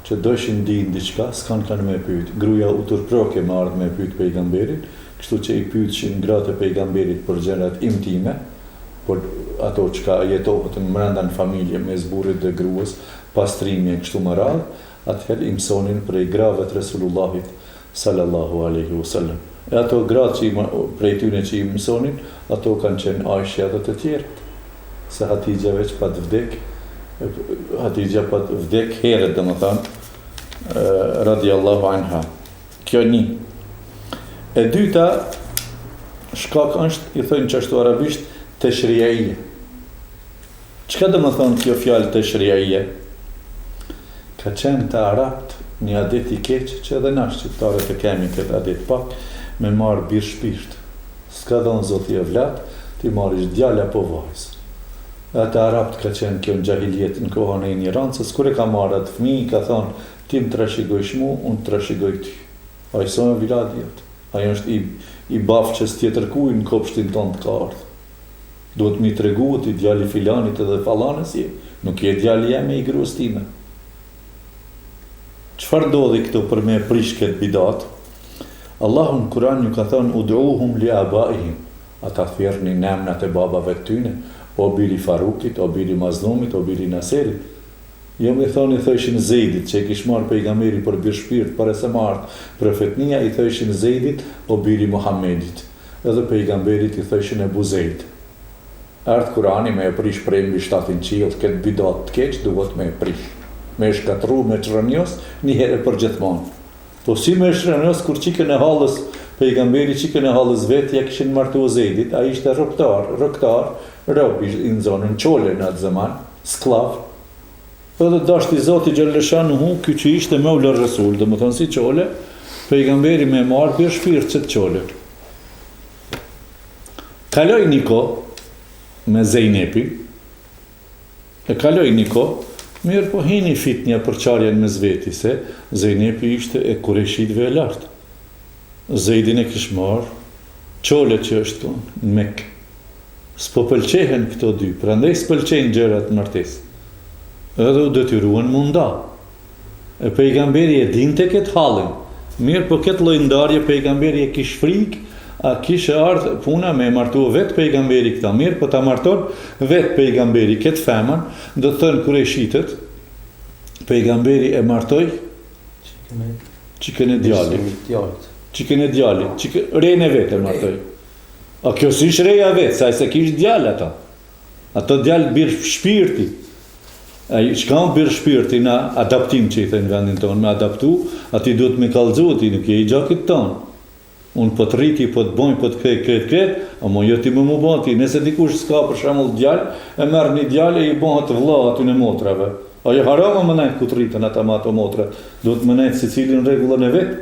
që dojshin dinë diçka s'kan kanë me e pyet, gruaja u turproke me ardhë me e pyet Pejgamberin, kështu që i pyetshin gratë e Pejgamberit për gjërat intime, për ato çka jetohet në mrenda në familje mes burrit dhe gruas, pastrimi e kështu me radhë, atëherë i mësonin prej grave të Resulullahit Sallallahu alejhi ue sellem. E ato gratë që i prej tyne që i mësonin, ato kanë qenë Aishja dhe të tjerat. Se Hatixhja veç pat vdek, Hatixhja pat vdek herët, domethënë, radiallahu anha. Kjo një. E dyta, shkak është, i thojnë qashtu arabisht, teshriaije. Çka domethonë kjo fjalë teshriaije? Ka qenë te arabt një adet i keq që edhe na shqiptarët e kemi këtë adet pak, me marrë bir shpirt. S'ka dhonë Zoti evlat, ti marrish djalë apo vajzë. Edhe te arabt ka qenë kjo në xhahilijet në kohën e injorancës, kur e ka marrë atë fëmijë ka thonë ti më trashigojsh mu, unë të trashigoj ty. Ai s'o evladi jot. Ai është i i bafçës tjetërkuj në kopshtin tond ka ardhë. Duhet me i tregu ti djali filanit edhe fallanes je, nuk je djali jem e i gruas time. Çfarë ndodhi këtu për me e prish këtë bidat? Allahu në Kur'an ju ka thënë ud'uhum li abaihim, ata thirrni n'emnat e babave të tyne, o biri Farukit, o biri Mazlumit, o biri Naserit. Jo me thonë i thojshin Zejdit që e kish marrë pejgamberi për bir shpirt para se me ardhë profetnia i thojshin Zejdit o biri Muhammedit. Edhe pejgamberit i thojshin Ebu Zejd. Erdh Kurani me e prish prej mbi shtatin qiell këtë bidat të keq duhet me e prish. Me e shkatrru me çrrënjos një herë e përgjithmonë. Po si me e shrrënjos kur çikën e hallës pejgamberi çikën e hallës vet ja kishin martu Zejdit ai ishte robtar, roktar, rob i nxonën qole në atë zeman, skllav. Edhe dashti Zoti xhelleshanuhu ky që ishte Mevla Resul, domethënë si qole, pejgamberi me e marrë bir shpirt qët qole. Kaloi një kohë me Zejnepin, e kaloi një kohë, mirëpo hini fitnja përçarja në mes veti, se Zejnepi ishte e kurejshitëve e lartë. Zejdin e kish marrë, qole që është konë, në Mekë. S'po pëlqehen këto dy, prandaj s'pëlqejnë gjërat në martesë. Edhe u detyruan m'u nda. E pejgamberi e dinte këtë hallin. Mirëpo këtë lloj ndarje pejgamberi e kish frikë, a kish ardhë puna me e martu vetë pejgamberi këta. Mirëpo ta marton vetë pejgamberi këtë femër, do të thënë kurejshitët, pejgamberi e martoi çikën e djalit. Çikën e djalit, çikën renë e vet e martoi. A kjo s'ish reja vet, se ai s'e kish djalë ato. Ato djalë bir shpirti. Ai çka o bir shpirti në adaptim që i thojnë në vendin tonë, me adaptu, aty duhet me kallxu, ti nuk je i gjakit tonë. Unë po të rriti, po të boj, po të kthej krejt krejt, amo jo ti me mu ba ti. Nëse dikush s'ka për shembull djalë, e merr një djalë e i bëhet vëlla atyne motrave. Ajo haram me nejt ku të rritën ata me ato motra. Duhet me nejt secili në rregullën e vet.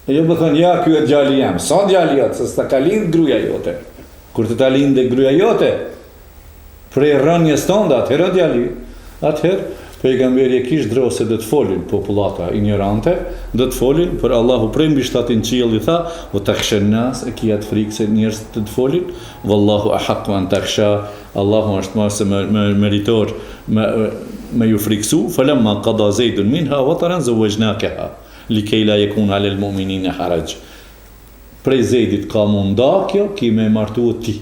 E jo me thënë, ja, ky është djali jem. S'a djali jot, se s'ta ka lind gruaja jote. Kur të ta lindë gruaja jote? Prej rënies tënde, atëherë o djali, atëherë pejgamberi e kish dro se do të folin popullata injorante, do të folin, por Allahu prej mbi shtatin qiell i tha, wa takhsha an-nas, e ki atë frikë se njerëzit do të folin, wallahu ahaqqu an takhsha, Allahu është më se më, më meritor me me ju frikësu, falamma qada Zaidun minha wataran zawwajnakaha likay la yakuna 'ala al-mu'minina haraj. Prej Zejdit ka mu nda kjo, ki me e martu ti.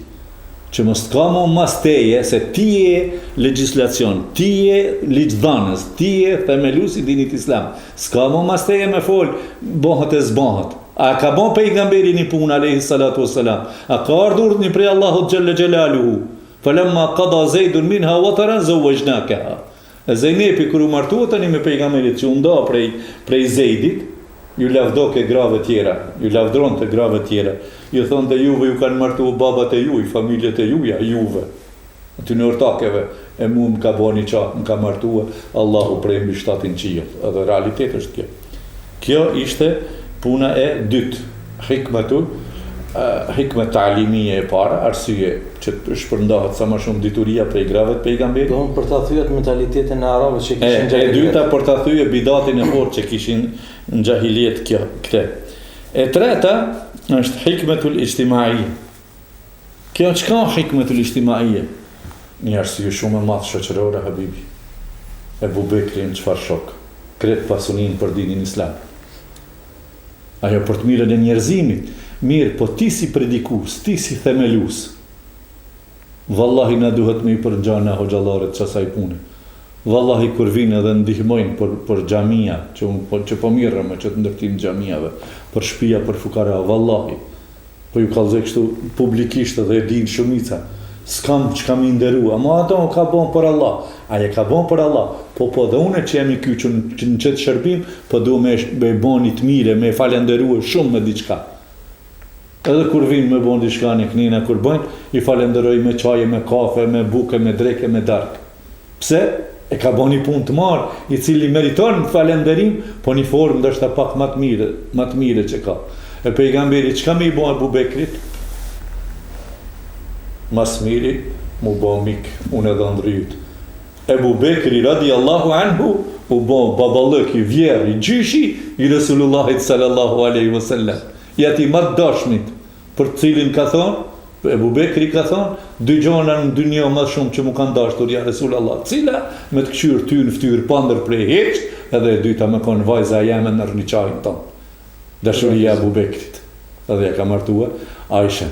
Që mos të ka mu mas teje, se ti je legjislacion, ti je ligjdhanës, ti je themelus i dinit islam. S'ka mu mas teje me fol, bohet e s'bohet. A ka bo pejgamberi një punë, alejhi salatu wassalam? A ka ardhur urdhni prej Allahut xhelle xhelaluhu? Falamma qada Zejdun minha wataran zawwajnakaha. E Zejnepi kur u martua tani me Pejgamberit që u nda prej prej Zejdit, ju lavdoke grave tjera, ju lavdronte grave tjera, ju thonte juve ju kanë martu babat e juj, familjet e juja, juve, atyne ortakeve, e mu më ka bo niqah, më ka martue Allahu prej mbi shtatin qiell, edhe realitet është kjo. Kjo ishte puna e dytë, hikmetu, hikmet ta'limije e para, arsye që të shpërndahet sa më shumë dituria prej grave të pejgamberit. Domethënë për ta thyer atë mentalitetin e arabëve që kishin në xhahilijet. E dyta për ta thyer bidatin e fortë që kishin në xhahilijet kjo këtë. E treta është hikmetul ijtimaije. Kjo çka hikmetul ijtimaije? Një arsye shumë e madhe shoqërore habibi. Ebu Bekri në çfarë shok? Krejt pasuninë për dinin islam. Ajo për të mirën e njerëzimit. Mirë, po ti si predikues, ti si themelues. Vallahi na duhet me i përngja na hoxhallarët qasaj pune. Vallahi kur vijnë edhe ndihmojnë për për xhamia, që unë po që po mirrem me qët ndërtim xhamiave, për shpia për fukara, vallahi Po ju kallzoj kështu publikisht edhe e dinë shumica. S'kam çka me i nderu, ama ato ka bo për Allah. Ai e ka bo për Allah. Po po dhe une që jam i kyçun në qët shërbim, po du me me bo një të mire, me e falenderue shumë me diçka. Edhe kur vijnë me bo diçka në knina kur bëjnë, i falenderoj me çaj, me kafe, me bukë, me drekë, me darkë. Pse? E ka bo një punë të marë, i cili meriton falenderim, po një formë ndoshta pak ma të mirë, ma të mire që ka. E pejgamberi çka me i bo Ebu Bekrit? Ma s'miri mu bo mik, unë edhe ëndrri yt. Ebu Bekri radiallahu anhu u bo baballëki, vjerri, gjyshi i Resulullahit sallallahu alaihi wasallam. I atij ma të dashmit, për të cilin ka thonë, Ebu Bekri ka thonë, dy gjona në dynja ma shumë që m'u kanë dashtur, ja Resul Allah, cila me të kqyrë ty në fytyrë pa ndërpre hiç, edhe e dyta me konë vajza jeme në niqahin tonë. Dashuria e Ebu Bekrit. Edhe ja ka martue Aishen.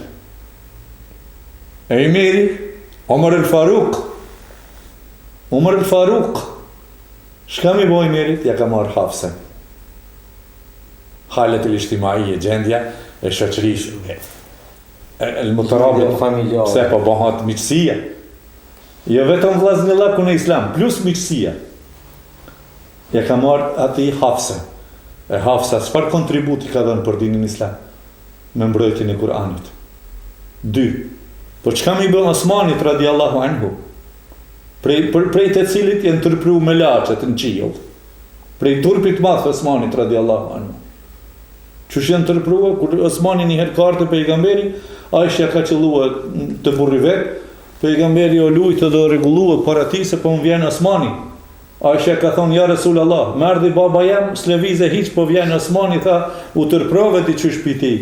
E Ymeri, Omer el Faruk, Omer el Faruk, çka mi bo Ymerit, ja ka marrë Hafsen. Haletul ijtimaije, gjendja e shoqërisë, el mutarabit, pse po bëhet miqësia. Jo vetëm vllaznillëku në islam, plus miqësia. Ja ka marrë atij Hafsën. E Hafsa, çfarë kontributi ka dhënë për dinin islam? Me mbrojtjen e Kur'anit. Dy. Po çka mi bë Osmanit radiallahu anhu? Prej, për, prej të cilit janë turpru melaqet në qiell. Prej turpit të madh të Osmanit radiallahu anhu. Qysh janë turprua, kur Osmani një herë ka ardhë te pejgamberi, Aishja ka qëllua te burri vet, pejgamberi o lujtë dhe o rregullua para tij se po më vjen Osmani. Aishja ka thonë, ja Resul Allah, më erdhi baba jem, s'lëvize hiç, po vjen Osmani, tha, u turprove ti qysh pi tij.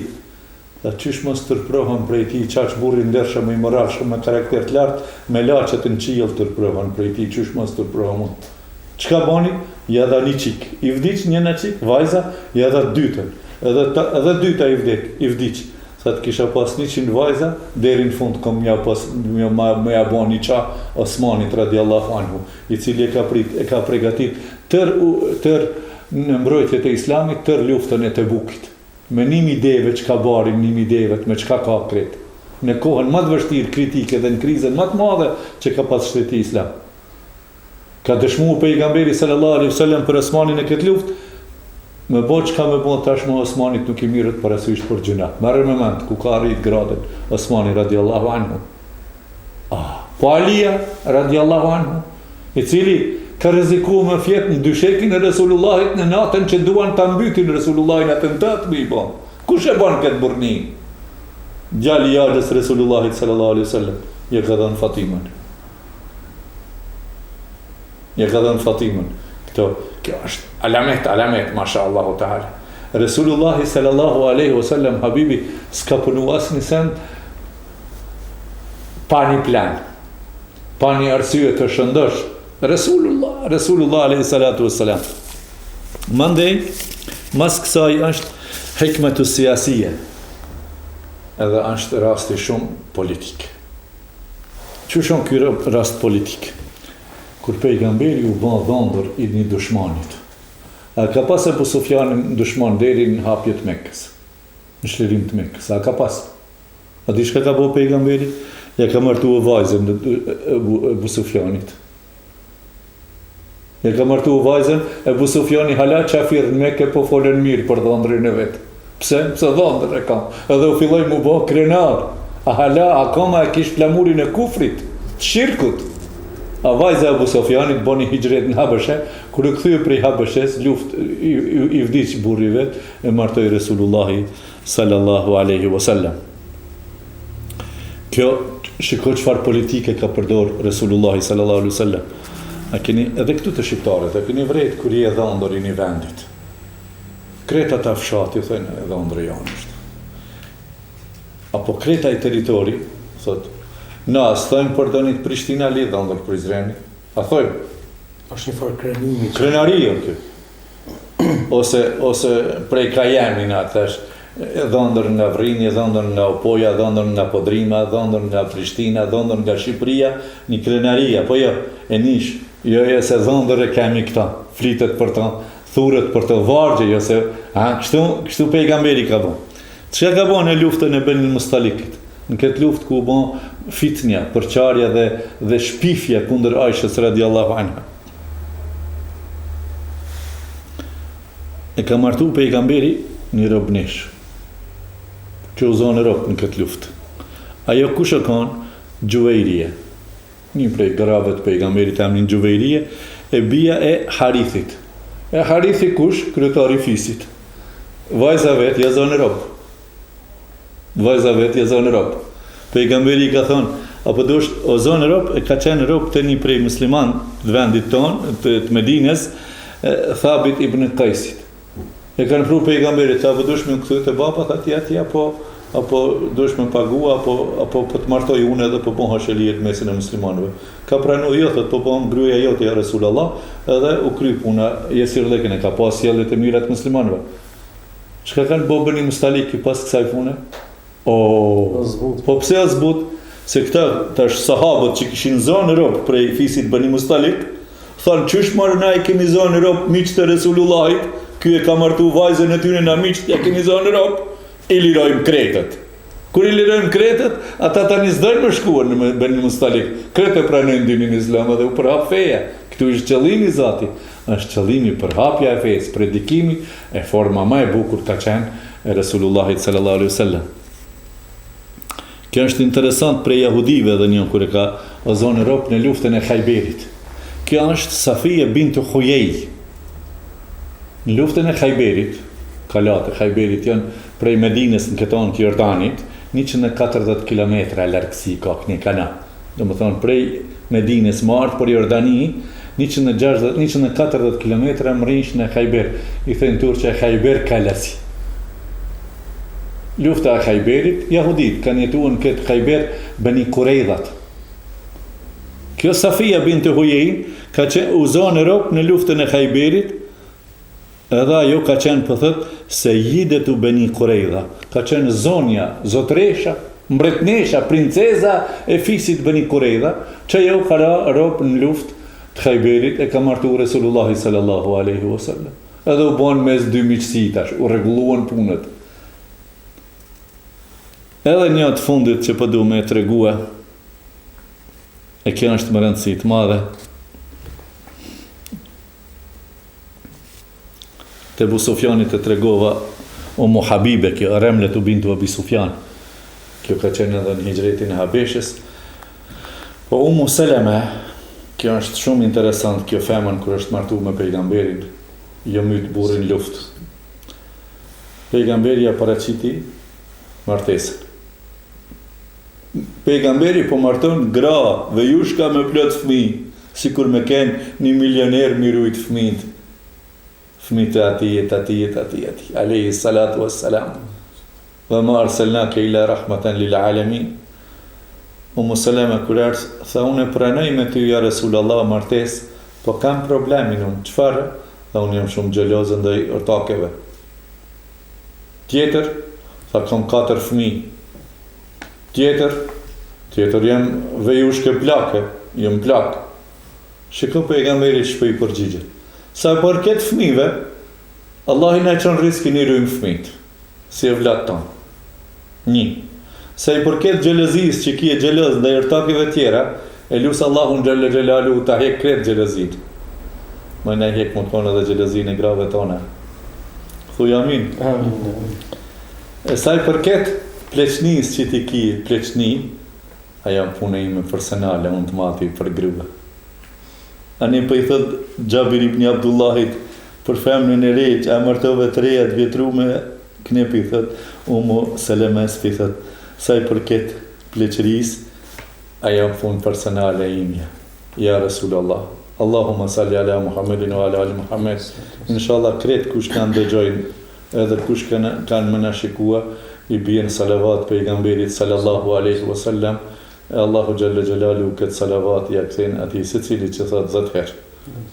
Tha, qysh mos turprohem prej tij, qaq burrë i ndershëm, i moralshëm, me karakter të lartë, melaqet në qiell turprohen prej tij, qysh mos turprohem unë. Çka bani? Ja dha një çikë. I vdiq njëna çikë, vajza, ja dha të dytën. Edhe ta, edhe dyta i vdek, i vdiq. Tha të kisha pas 100 vajza, deri në fund kom ja pas, me, me ja bo niqah Osmanit radiallahu anhu, i cili e ka prit, e ka pregatit tër, tër në mbrojtje të islamit, tër luftën e Tebukit. Me 1000 deve çka barim 1000 devet me çka ka krejt. Në kohën ma të vështirë kritike dhe në krizën ma të madhe që ka pas shteti islam. Ka dëshmu pejgamberi sallallahu alaihi wasallam për Osmanin në këtë luftë, me bo çka me bo tashmë Osmanit nuk i mirret parasysh për gjynah. Merre me mend ku ka arrit gradën Osmani radiallahu anhu. Ah, po Alia radiallahu anhu, i cili ka rreziku me fjet në dyshekin e Resulullahit në natën që duan ta mbytin Resulullahin atentat me i bo. Kush e ban këtë burrni? Djali i axhës Resulullahit sallallahu alaihi wasallam, ja ka dhënë Fatimën. Ja ka dhënë Fatimën. Këto, kjo është alamet, alamet, masha Allahu Teala. Resulullahi sallallahu alaihi wasallam habibi s'ka punu asnjë send pa një plan, pa një arsye të shëndosh. Resulullah, Resulullah alaihi salatu wasalam. Mandej, mas kësaj është hikmetu sijasije, edhe është rasti shumë politik. Qysh o ky rast politik? Kur pejgamberi u bë dhëndër i një dushmanit. A ka pas Ebu Sufjanin dushman deri në hapje të Mekës? Në çlirim të Mekës, a ka pas? A di çka ka bo pejgamberi? Ja ka martu vajzën Ebu, Ebu Sufjanit. Ja ka martu vajzën, Ebu Sufjani hala qafir në Mekë po folën mirë për dhëndrin e vet. Pse? Pse dhëndër e kam. Edhe u filloi mu bo krenar. A hala akoma e kish flamurin e kufrit, të shirkut. A vajza e Ebu Sufjanit boni hixhret në Habeshe, kur u kthye prej Habeshes, luftë i, i, i vdiq burri vet, e martoi Resulullahi sallallahu alaihi wasallam. Kjo shiko çfarë politike ka përdor Resulullahi sallallahu alaihi wasallam. A keni edhe këtu te shqiptarët, a keni vrejt kur je dhëndër i një vendit. Krejt ata fshati thonë dhëndri jonë është. Apo krejt ai territori thot, na s'thojmë për donit Prishtina li dhëndër Prizreni. A thojmë? Është një farë krenimi. Krenari o kjo. Ose ose prej ka jemi na thash dhëndër nga Vrini, dhëndër nga Opoja, dhëndër nga Podrima, dhëndër nga Prishtina, dhëndër nga Shqipëria, një krenari, apo jo, e nish, jo jo se dhëndër e kemi këta, flitet për të, thuret për të vargje, jo se, a, kështu, kështu pejgamberi ka bo. Çka ka bo në luftën e Benil Mustalikit? Në këtë luftë ku u bo fitnja, përçarja dhe, dhe shpifja kundër Aishës radiallahu anha. E ka martu pejgamberi një robnesh, që u zonë rob në këtë luftë. Ajo kush e kanë? Xhuvejrije. Një prej grave të pejgamberit emrin Xhuvejrije, e bija e Harithit. E Harithi kush? Kryetari i fisit. Vajza vet ja zonë rob. Vajza vet ja zonë rob. Pejgamberi i ka thonë, a po dush, o zonë rob, e ka qenë rob te një prej musliman të vendit tonë, të, të Medines, Thabit ibn Kajsit. E kanë pru pejgamberit, tha, a po dush me u kthy te baba, tha ti atje, apo, apo dush me pagu, apo, apo po të martoj unë edhe po bohesh e lirë në mesin e muslimanëve. Ka pranu, jo, thot, po bohem gruaja jote, ja Resulallah, edhe u kry puna, jesirllëkin e ka pas sjelljet e mira të muslimanëve. Çka kanë bo Beni Mustaliki pas kësaj pune? O, po pse o zbut? Se këta tash sahabët që kishin zonë rob prej fisit Beni Mustalik, thanë qysh more na i kemi zonë rob miqtë e Resulullahit, ky e ka martu vajzën e tyre na miqtë ja kemi zonë rob, i lirojmë krejtët. Kur i lirojmë krejtët, ata tani s'dojnë me shku në Beni Mustalik. Krejt e pranojnë dinin islam edhe u përhap feja. Këtu është qëllimi zati. Është qëllimi përhapja e fesë, predikimi, e forma ma e bukur ka qenë e Resulullahit sallallahu alaihi wasallam. Kjo është interesant prej jahudive edhe një kur e ka zonë rob në luftën e Hajberit. Kjo është Safije bintu Hujej. Në luftën e Hajberit, kalat e Hajberit janë prej Medinës në këtë anë të Jordanit, 140 km largësi ka këni kana. Domethonë prej Medinës me ardhë për Jordani, 160, 140 kilometra mrrinsh në Hajber, i thënë turqja Hajber Kalasi. Lufta e Hajberit, jahudit kanë jetuar në këtë Hajber Beni Kurejdhat. Kjo Safia bint Hujejn ka qenë u zonë rob në luftën e Hajberit, Edhe ajo ka qenë po thotë Sejjidetu Beni Kurejdha, ka qenë zonja, zotëresha, mbretnesha, princeza e fisit Beni Kurejdha, që ajo ka ra rob në luftë të Hajberit e ka martu Resulullahi sallallahu alejhi ve sellem. Edhe u bon mes dy miqësi tash, u rregulluan punët. Edhe një të fundit që po du me e tregue, e kjo është me rëndësi të madhe, Te Ebu Sufjanit e tregova Umu Habibe, kjo Remletu bintu Abi Sufjan. Kjo ka qenë edhe në hixhretin e Habeshës. Po Umu Seleme, kjo është shumë interesant, kjo femën kur është martu me pejgamberin, jo myt burri n'luftë. Pejgamberi ja paraqiti martesën. Pejgamberi po marton gra vejushka me plot fëmijë. Sikur me ken një milioner m'i rujt fëmijët. Fëmijët e atij e të atij e të atij e atij. Alejhi salatu was salam. Wa ma arselnake illa rahmatan lil alamin. Umu Seleme kur erdh, tha unë e pranoj me ty ja Resulallah martesë, po kam problemin unë, çfarë? Tha unë jam shumë xheloze ndaj ortakeve. Tjetër, tha kam katër fëmijë. Tjetër, tjetër jam vejushke plake, jam plakë. Shiko pejgamberi ç'po i përgjigjet. Sa i përket fëmijëve, Allahu na çon rriskin i rujmë fëmijët, si evlat tonë. Një. Sa i përket xhelozisë që ki je xheloz ndaj ortakeve tjera, e lus Allahun xhelle xhelaluhu ta hek krejt xhelozinë. Me na hek me konë edhe xhelozinë e grave tona. Thuj amin. Amin. E sa i përket pleqnisë që ti ki pleqni, ajo punë ime personale, unë të mati për grua. Ani po i thot Xhabir ibn Abdullahit për femnën e re që e martove të reja të vjetrume, kne po i thot Umu Selemes po i thot sa i përket pleqërisë, ajo punë personale e imja. Ja Resulallah, Allahumma salli ala Muhammedin wa ala ali Muhammed. Inshallah krejt kush kanë dëgjojnë edhe kush kanë kanë me na shikua i bien salavat pejgamberit sallallahu alejhi wasallam e Allahu xhelle xhelaluhu këtë salavat ia kthen atij secilit që thotë dhetë herë.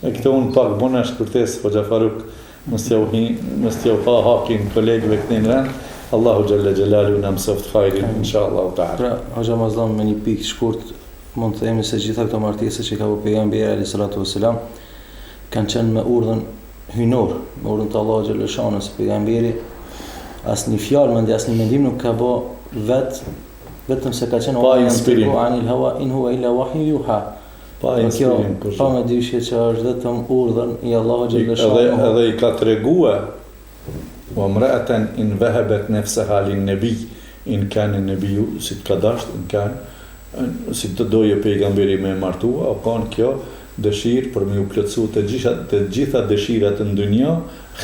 E këtë unë pak bona shkurtesë Hoxha Faruk mos t'jau hi mos t'jau ha hakin kolegëve këtej në vend Allahu xhelle xhelaluhu na mësoftë hajrin inshallahu teala. Pra, Hoxha Mazllam me një pikë shkurt mund të themi se gjitha këto martesa që ka bërë pejgamberi alayhi salatu wasalam kanë qenë me urdhën hyjnor, me urdhën të Allahut xhelle se pejgamberi asnjë fjalë, mendje asnjë mendim nuk ka bë vet vetëm se ka qenë pa inspirim. Anil hawa in huwa illa wahyu yuha. Pa inspirim kjo, pa mëdyshje që është vetëm urdhën i Allahut xhelle Edhe edhe i ka tregue wa mra'atan in wahabat nafsaha lin nabi in kana nabiju si të ka dasht in kan si të doje pejgamberi me e martua, o kanë kjo dëshirë për me ju plotësu të gjitha të gjitha dëshirat në dynja,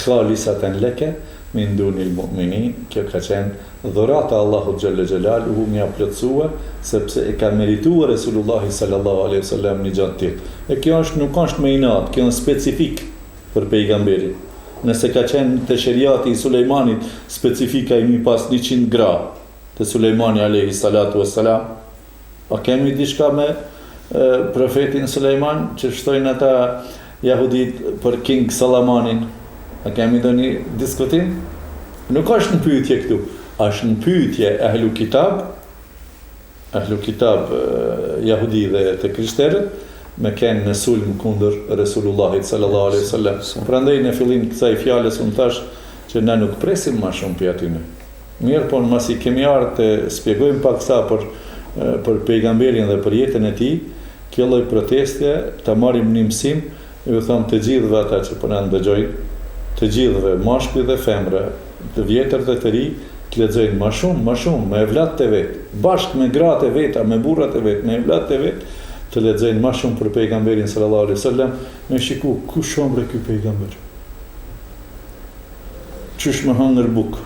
khalisaten leke min dunil mu'minin, kjo ka qenë dhurata e Allahut xhelle xhelaluhu me ja plotësue, sepse e ka meritue Resulullahi sallallahu alejhi ve sellem një gja të tillë. E kjo është nuk është me inat, kjo është specifik për pejgamberin. Nëse ka qenë te sheriati i Sulejmanit specifika i mi pas 100 gra, te Sulejmani alejhi salatu ue selam, a kemi diçka me profetin Sulejman që shtojnë ata jahudit për King Sallamanin? A kemi ndonjë diskutim? Nuk është në pyetje këtu. Është në pyetje ehlu kitab, ehlu kitab jahudi dhe të krishterët me kenë në sulm kundër Resulullahit sallallahu alaihi wasallam. Prandaj në fillim të kësaj fjalës unë thash që na nuk presim ma shumë prej atyne. Mirëpo masi kemi ardhë të spjegojmë pak sa për për pejgamberin dhe për jetën e tij, kjo lloj proteste ta marrim një mësim, ju them të gjithëve ata që po na ndëgjojnë, të gjithëve, mashkuj dhe femra, të vjetër dhe të ri, të lexojnë ma shumë, ma shumë, me evlatët e vet, bashkë me gratë e veta, me burrat e vet, me evlatët e vet, të lexojnë ma shumë për pejgamberin sallallahu alejhi wasallam, me shiku kush o bre ky pejgamber. Qysh me hëngër bukë,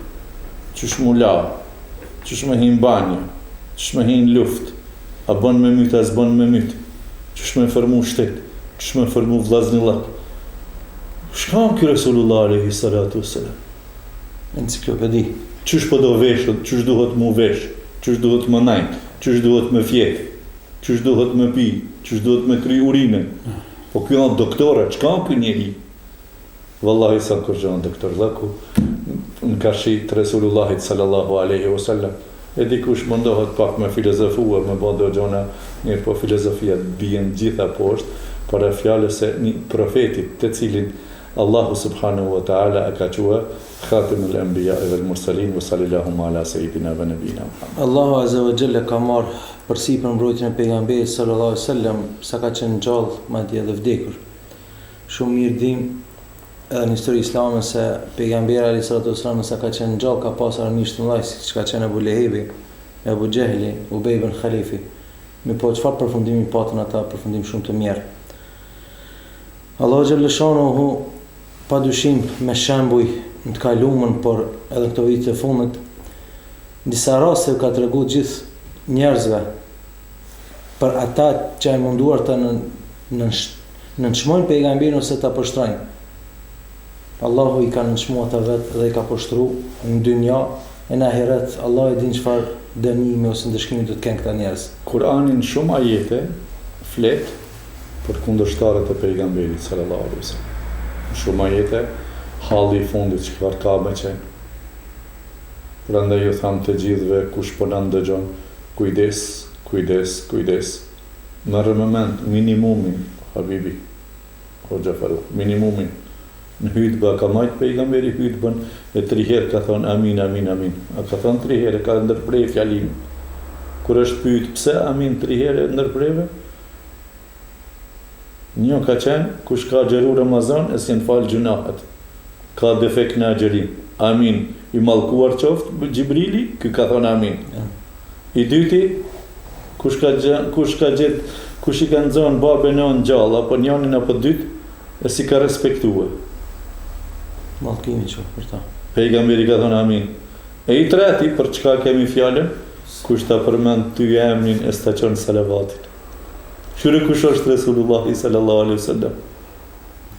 qysh m'u la, qysh me hi në banjë, qysh me hi në luftë, a bon me myt a s'bon me myt, qysh me formu shtet, qysh me formu vllaznillëk. Çka ky Resulullah alejhi salatu vesselam? Enciklopedi. Qysh po do veshët, qysh duhet m'u vesh, qysh duhet me nejt, qysh duhet me fjet, qysh duhet me pi, qysh duhet me kry urinën. Po ky është doktor, çka ky njeri? Vallahi s'a kurgjo doktorllëku në karshi të Resulullahit sallallahu alejhi o sellem e dikush mundohet pak me filozofue me bo do gjona mirëpo filozofia bien gjitha poshtë para fjalës së një profetit të cilin Allahu subhanehu ve teala e ka qua Khatimul Enbija'i vel Murselin ve salilahumma ala sejidina ve nebijina Muhammed. Allahu azze ve xhelle ka marrë përsipër mbrojtjen e pejgamberit sallallahu alejhi ve sellem sa ka qenë gjallë madje edhe vdekur. Shumë mirë dimë edhe në histori islame se pejgamberi alayhi salatu wasallam sa ka qenë gjallë ka pasur armiq të mëdhenj siç ka qenë Ebu Lehebi, Ebu Xhehli, Ubej ibn Khalifi. Mirëpo çfarë përfundimi patën ata, përfundim shumë të mjerë. Allahu xhelleshanuhu pa dyshim me shembuj në të kalumen, por edhe në këto vite të fundit, në disa raste u ka tregu gjithë njerëzve për ata që janë munduar të në. nënçmojnë pejgamberin ose ta poshtrojnë. Allahu i ka nënçmu ata vetë dhe i ka poshtru në dynja e në ahiret Allahu e din çfarë dënimi ose ndëshkimi do të kenë këta njerëz. Kur'ani në shumë ajete flet për kundërshtarët e Pejgamberit sallallahu alejhi ve sellem. Në shumë ajete halli i fundit çfarë ka me qenë. Prandaj ju tham të gjithëve kush po na ndëgjon, kujdes, kujdes, kujdes. Merre me mend minimumin, habibi, hoxha Faruk, minimumin. Në hytbe a ka majt pejgamberi hytben e tri herë ka thonë amin amin amin. A ka thonë tri herë, ka ndërpre fjalimin. Kur është pyet pse amin tri herë e ndërpreve? Një ka qenë kush ka agjëru Ramazan e s'janë falë gjynahet. Ka defekt në agjërim. Amin. I mallkuar qoftë Xhibrili, ky ka thonë amin. I dyti, kush ka kush ka gjet kush i ka nxënë babë e nënë gjallë apo njanin apo dytë e s'i ka respektue. Mallkimi qoftë për ta. Pejgamberi ka thonë amin. E i treti, për çka kemi fjalën, kush ta përmend ty emnin e s'ta çon salavatin. Kqyre kush është Resulullahi sallallahu alaihi wasallam.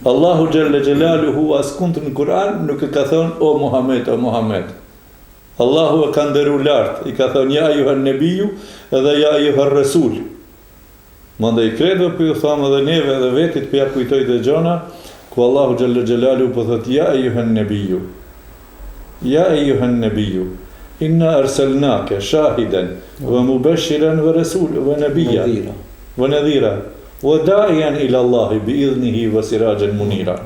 Allahu xhelle xhelaluhu askund në Kur'an nuk e ka thonë o Muhammed, o Muhammed. Allahu e ka nderu lart, i ka thonë ja ejuhen nebiju edhe ja ejuher resul. Mandej krejtve po ju tham edhe neve edhe vetit po ja kujtoj do gjana ku Allahu xhelle xhelaluhu po thotë ja ejuhen nebiju ja ejuhen nebiju inna erselnake shahiden ve mubeshiren ve resul ve nebija ve nedhira ve daijen ila Allahi bi idhnihi ve siraxhen munira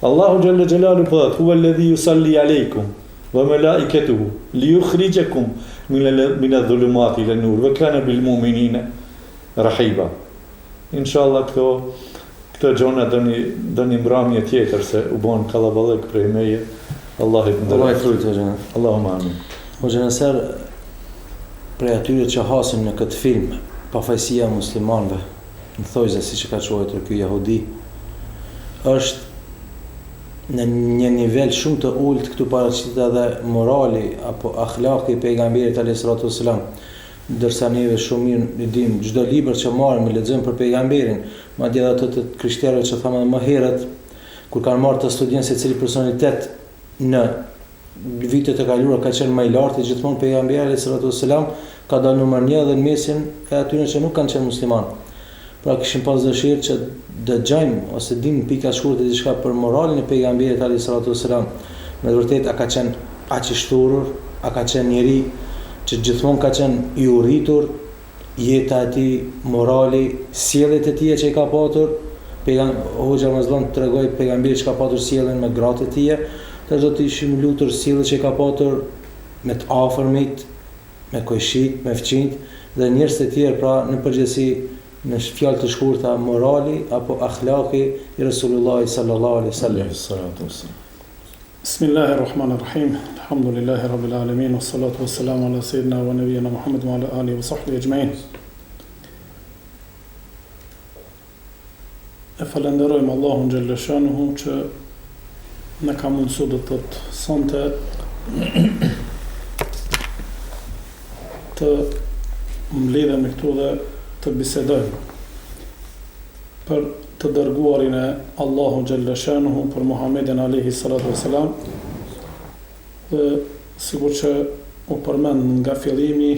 Allahu xhelle xhelaluhu po thotë huwa alladhi yusalli alejkum wa malaikatuhu li yukhrijakum min adh-dhulumati ila an-nur wa kana bil mu'minina rahiba. Inshallah këto këto gjona do një do një mbrëmje tjetër se u bon kallaballëk prej meje. Allahu të nderoftë. Allahu të rujt hoxha. Allahumma amin. Hoxha Naser prej atyre që hasim në këtë film Pafajësia e muslimanëve në thojza siç e ka quajtur ky jahudi, është në një nivel shumë të ulët këtu paraqitet edhe morali apo ahlaki i pejgamberit alayhi salatu wasalam ndërsa neve shumë mirë e dimë çdo libër që marrim e lexojmë për pejgamberin madje edhe ato të krishterëve që thamë edhe më herët kur kanë marrë të studiojnë secili personalitet në vitet e kaluara ka qenë më i lartë gjithmonë pejgamberi alayhi salatu wasalam ka dalë numër 1 dhe në mesin e atyre që nuk kanë qenë muslimanë. Pra kishim pas dëshirë që dëgjojmë ose dimë në pika të shkurtra diçka për moralin e pejgamberit alayhi salatu wasalam. Me të vërtetë a ka qenë aq i shthurur, a ka qenë njeri që gjithmonë ka qenë i uritur, jeta e tij, morali, sjelljet e tija që i ka patur, pejgam hoxha Mazlon tregoi pejgamberi që ka patur sjelljen me gratë e tija, tash do të ishim lutur sjelljet që i ka patur me të afërmit, me kojshitë, me fqinjtë dhe njerëz të tjerë, pra në përgjithësi në fjalë të shkurta morali apo ahlaki i Resulullahit sallallahu alaihi wasallam. Bismillahi Rrahmani Rrahim, Elhamdulillahi Rabbil Alemin, Wassalatu wassalamu ala Sayyidina wa Nabiyina Muhammed wa ala alihi wa sahbihi ejma'in. E falënderojmë Allahun xhelle shanuhu që na ka mundësu do të thotë sonte të mblidhemi këtu dhe të bisedojmë për të dërguarin e Allahut xhelle shanuhu për Muhammedin alejhi salatu ue selam dhe sikur që u përmend nga fillimi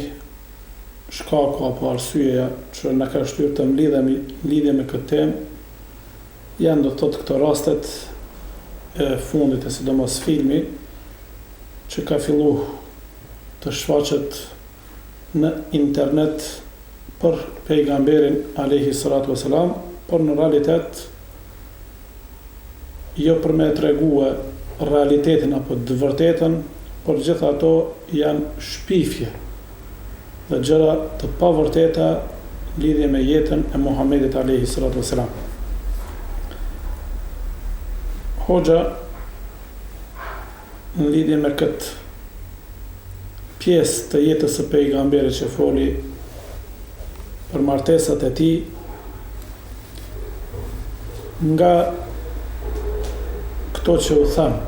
shkaku apo arsyeja që na ka shtyrë të mblidhemi në lidhje me këtë temë janë do të thotë këto rastet e fundit e sidomos filmi që ka fillu të shfaqet në internet për Pejgamberin alejhi salatu ue selam, por në realitet jo për me e tregue realitetin apo të vërtetën, por gjitha ato janë shpifje dhe gjëra të pavërteta në lidhje me jetën e Muhamedit alejhi salatu ue selam. Hoxha në lidhje me këtë pjesë të jetës së Pejgamberit që foli për martesat e tij, nga këto që u thanë,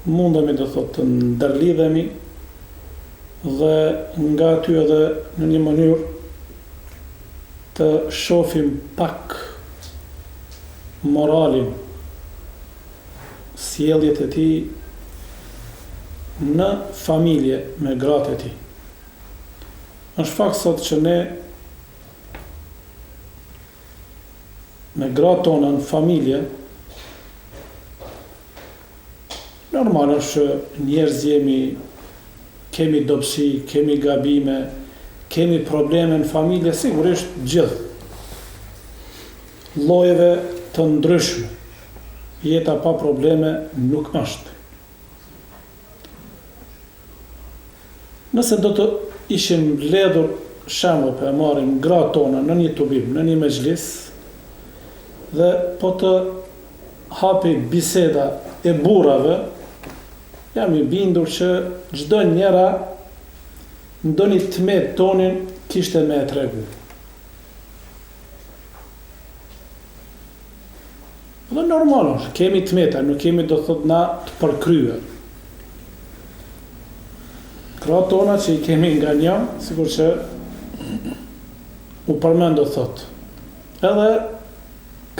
mundemi do thotë të ndërlidhemi. Dhe nga aty edhe në një mënyrë të shofim pak moralin, sjelljet e tij në familje me gratë e tij. Është fakt sot që ne me gratë tona në familje Normal është që njerëz jemi, kemi dobësi, kemi gabime, kemi probleme në familje, sigurisht gjithë llojeve të ndryshme. Jeta pa probleme nuk është. Nëse do të ishin mbledhur shembull po e marrim gratë tona në një tubim, në një mexhlis dhe po të hapej biseda e burrave, jam i bindur që çdo njëra ndonjë të metë tonin kishte me e tregu. Dhe normal është, kemi të meta, nuk jemi do të thotë na të përkryer. Gratë tona që i kemi nga një, sikur që u përmend do të thotë. Edhe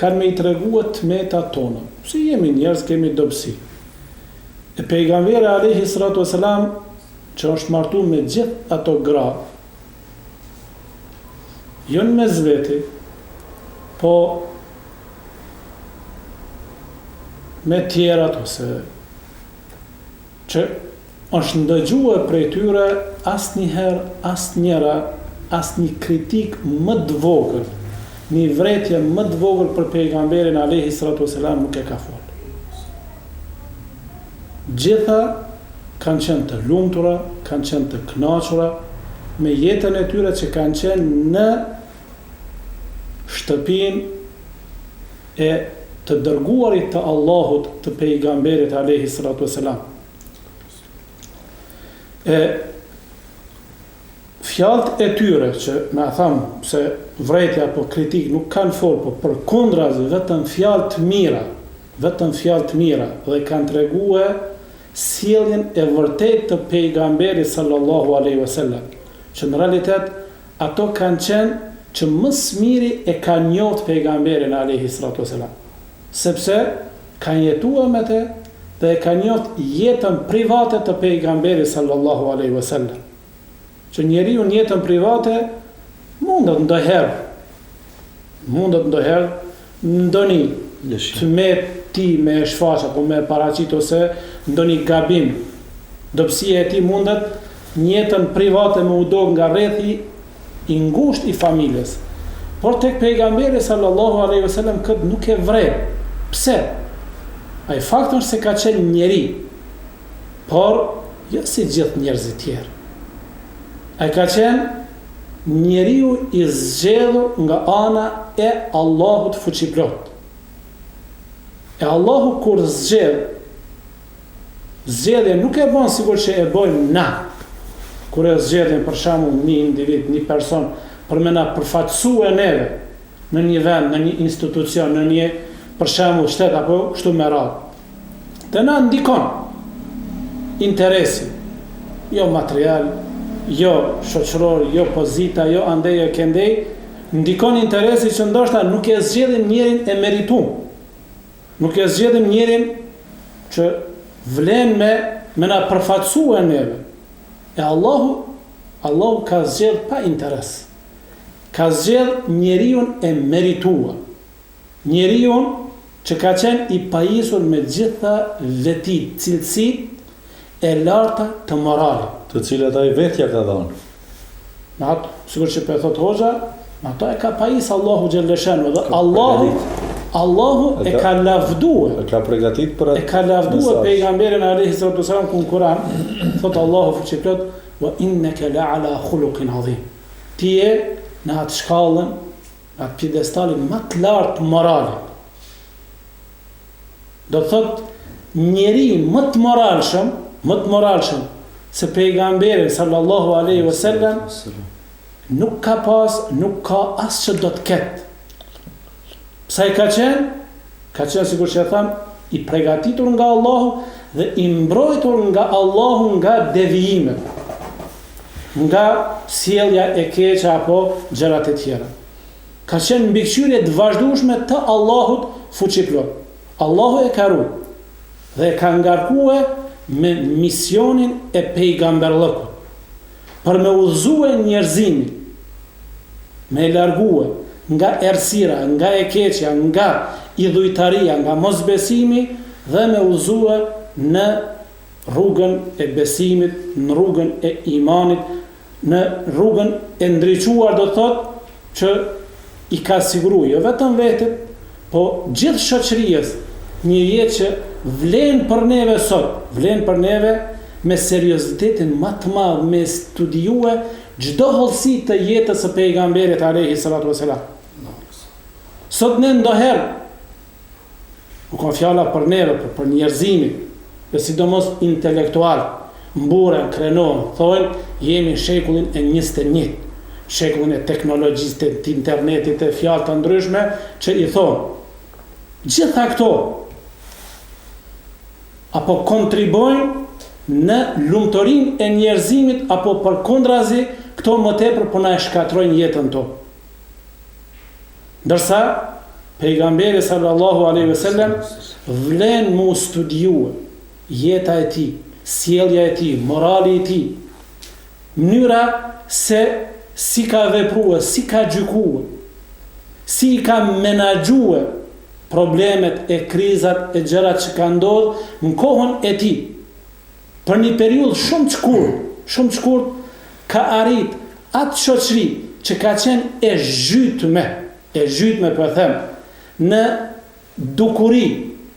kanë me i tregue të metat tona. Se jemi njerëz, kemi dobësi. E pejgamberi alejhi salatu wasalam që është martu me gjithë ato gra, jo në mes veti, po me tjerat ose që është ndëgjue prej tyre asnjëherë asnjëra asnjë kritikë më të vogël, një vrejtje më të vogël për pejgamberin alejhi salatu wasalam nuk e ka fol. Gjitha kanë qenë të lumtura, kanë qenë të kënaqura me jetën e tyre që kanë qenë në shtëpinë e të dërguarit të Allahut të pejgamberit alejhi salatu wasalam. E fjalët e tyre që na thamë se vrejtje apo kritikë nuk kanë fol, po përkundrazi vetëm fjalë të mira, vetëm fjalë të mira dhe kanë tregue sjelljen e vërtetë të pejgamberit sallallahu alejhi wasallam, që në realitet Ato kanë qenë që më së miri e kanë njohtë Pejgamberin alejhi salatu ue selam, sepse kanë jetue me te dhe e kanë njohtë jetën private të Pejgamberit sallallahu alejhi ue selam. Që njeriu në jetën private mundet ndonjëherë mundet ndonjëherë ndonjë të metë tij me e shfaq apo me e paraqit ose ndonjë gabim, dobësia e tij mundet në jetën private me u dok nga rrethi i ngushtë i familjes. Por tek pejgamberi sallallahu alejhi ve sellem këtë nuk e vren. Pse? Ai fakt është se ka qenë njeri, por jo si gjithë njerëzit tjerë. Ai ka qenë Njeriu i zgjedhur nga ana e Allahut Fuqiplotë. E Allahu kur zgjedh, zgjedhjen nuk e bën sikur që e bëjmë na. Kur e zgjedhim për shembull një individ, një person për me na përfaqësue neve në një vend, në një institucion, në një për shembull shtet apo kështu me radhë. Te na ndikon interesi, jo material, jo shoqëror, jo pozita, jo andej e këndej, ndikon interesi që ndoshta nuk e zgjedhim njerin e meritum. Nuk e zgjedhim njerin që vlen me me na përfaqësue neve. E Allahu, Allahu ka zgjedh pa interes. Ka zgjedh njeriun e merituar. Njeriun që ka qenë i pajisur me gjitha vetitë, cilësitë e larta të moralit. Të cilat ai vetë ia ka dhënë. Me atë, sikur që po e thotë hoxha, me ato e ka pajis Allahu xhelleshanu dhe Allahu Allahu e ka lavdue. E ka pregatit për atë. E ka lavdue pejgamberin alejhi salatu wasalam ku në Kur'an thotë Allahu fuqiplot wa innaka la ala khuluqin adhim. Ti je në atë shkallën Në atë piedestalin më të lartë të moralit. Do të thotë njeri më të moralshëm, më të moralshëm se pejgamberi sallallahu alaihi wasallam nuk ka pas, nuk ka as që do të ketë. Pse ai ka qenë? Ka qenë sikur që e thamë, i pregatitur nga Allahu dhe i mbrojtur nga Allahu nga devijimet. nga sjellja e keqe apo gjërat e tjera. Ka qenë mbikëqyrje të vazhdueshme të Allahut fuqiplot. Allahu e ka rujt dhe e ka ngarkue me misionin e pejgamberllëkut, për me udhëzue njerëzimin, me e largue nga errësira, nga e keqja, nga idhujtaria, nga mosbesimi dhe me udhëzue në rrugën e besimit, në rrugën e imanit, në rrugën e ndriçuar do të thotë që i ka siguru jo vetëm vetit, po gjithë shoqërisë një jetë që vlen për neve sot, vlen për neve me seriozitetin ma të madh me studiue çdo hollësi të jetës së pejgamberit alejhi salatu vesselam. Sot ne ndoherë Nuk ka fjala për neve, por për njerëzimin, dhe sidomos intelektual, mburen, krenohen, thojnë, jemi në shekullin e 21, shekullin e teknologjisë, të, të internetit, e fjalë të ndryshme që i thonë. Gjitha këto apo kontribuojnë në lumturinë e njerëzimit apo përkundrazi këto më tepër po na e shkatërrojnë jetën tonë. Ndërsa Pejgamberi sallallahu alejhi ve sellem vlen m'u studiue jeta e tij, sjellja e tij, morali i tij, mënyra se si ka veprue, si ka gjykue, si i ka menaxhue problemet e krizat e gjërat që kanë ndodhë në kohën e tij. Për një periudhë shumë të shkurt, shumë të shkurt ka arrit atë shoqëri që ka qenë e zhytme, e zhytme po e them, në dukuri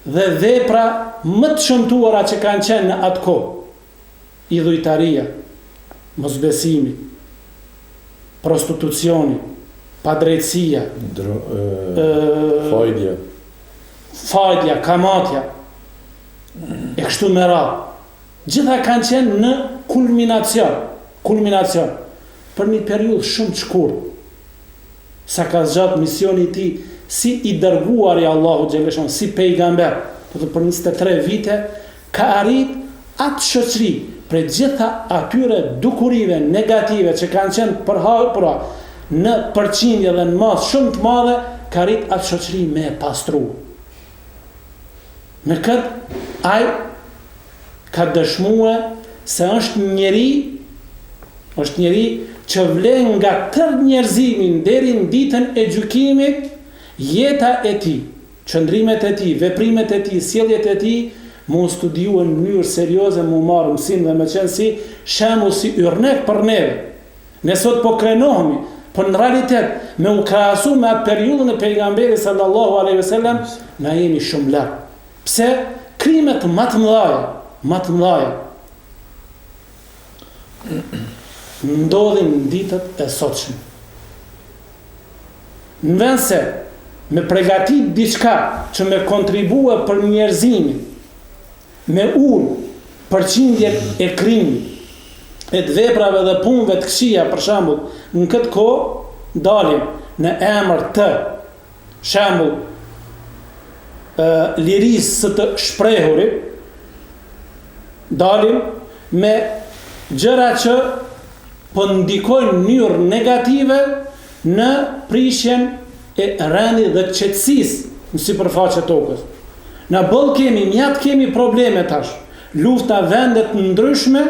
dhe vepra më të shëmtuara që kanë qenë në atë kohë. Idhujtaria, mosbesimi, prostitucioni, padrejtësia, Dro, e, fajdja, fajdja, kamatja, E kështu me radhë. Gjitha kanë qenë në kulminacion, kulminacion për një periudhë shumë të shkurtë. Sa ka zgjat misioni i tij si i dërguar i Allahut xheleshanuhu, si pejgamber, do të për 23 vite ka arrit atë shoqëri prej gjitha atyre dukurive negative që kanë qenë përhapura në përqindje dhe në masë shumë të madhe, ka arrit atë shoqëri me e pastru. Me këtë, ai ka dëshmue se është njeri, është njeri që vlen nga tërë njerëzimin deri në ditën e gjykimit, jeta e tij, qëndrimet e tij, veprimet e tij, sjelljet e tij, m'u studiue në mënyrë serioze, m'u marrë mësim dhe me qenë si shembull, si yrnek për neve. Ne sot po krenohemi, por në realitet me u krahasu me atë periudhën e pejgamberit sallallahu alaihi wasallam, na jemi shumë larg. Pse? Krimet ma të mëdha, ma të mëdha ndodhin në ditët e sotshme. Në vend se me pregatit diçka që me kontribue për njerëzimin, me ul përqindjen e krimit, e të veprave dhe punëve të këqija, për shembull, në këtë kohë dalim në emër të shembull lirisë së të shprehurit, dalim me gjëra që po ndikojnë në mënyrë negative në prishjen e rendit dhe qetësisë në sipërfaqe të tokës. Na boll kemi, mjaft kemi probleme tash. Lufta vende të ndryshme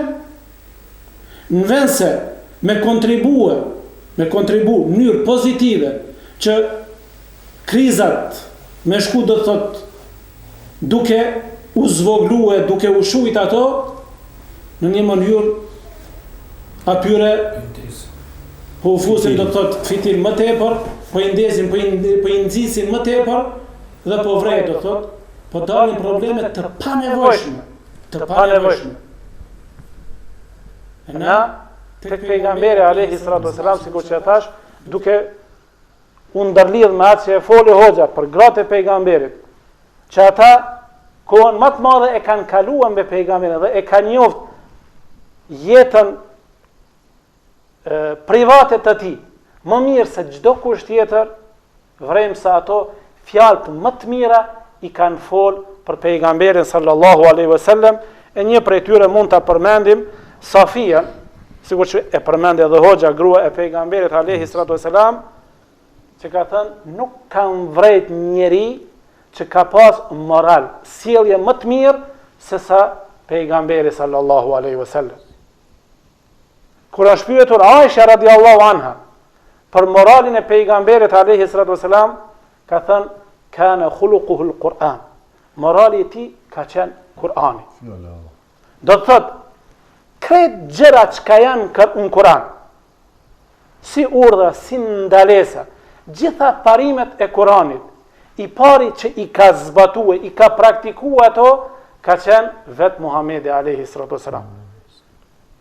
në vend se me kontribue, me kontribu në mënyrë pozitive që krizat me shku do të thotë duke u zvoglue, duke u shujt ato në një mënyrë atyre po u fusin do të thotë fitil më tepër, po i ndezin, po i po i nxisin më tepër dhe po vrej do të thotë, po dalin probleme të panevojshme, të panevojshme. E na tek pejgamberi alayhi salatu wasalam sikur që e thash, duke u ndërlidh me atë që e foli hoxha për gratë e pejgamberit, që ata kohën më të madhe e kanë kaluar me pejgamberin dhe e kanë njoft jetën e, private të tij, më mirë se çdo kush tjetër, vrejmë se ato fjalët më të mira i kanë fol për pejgamberin sallallahu alaihi wasallam, e një prej tyre mund ta përmendim Safia. Sikur që e përmendi edhe hoxha grua e pejgamberit alayhi salatu wasalam, që ka thënë nuk kam vrejt njeri që ka pas moral, sjellje më të mirë se sa pejgamberi sallallahu alaihi wasallam. Kur është pyetur Aisha radiallahu anha për moralin e pejgamberit alayhi salatu wasalam, ka thënë kana khuluquhu al-Quran. Morali i tij ka qenë Kur'ani. Do të thotë krejt gjërat çka janë në Kur'an, si urdhra, si ndalesa, gjitha parimet e Kur'anit, i pari që i ka zbatue, i ka praktikue ato, ka qenë vetë Muhamedi alayhi salatu wasalam.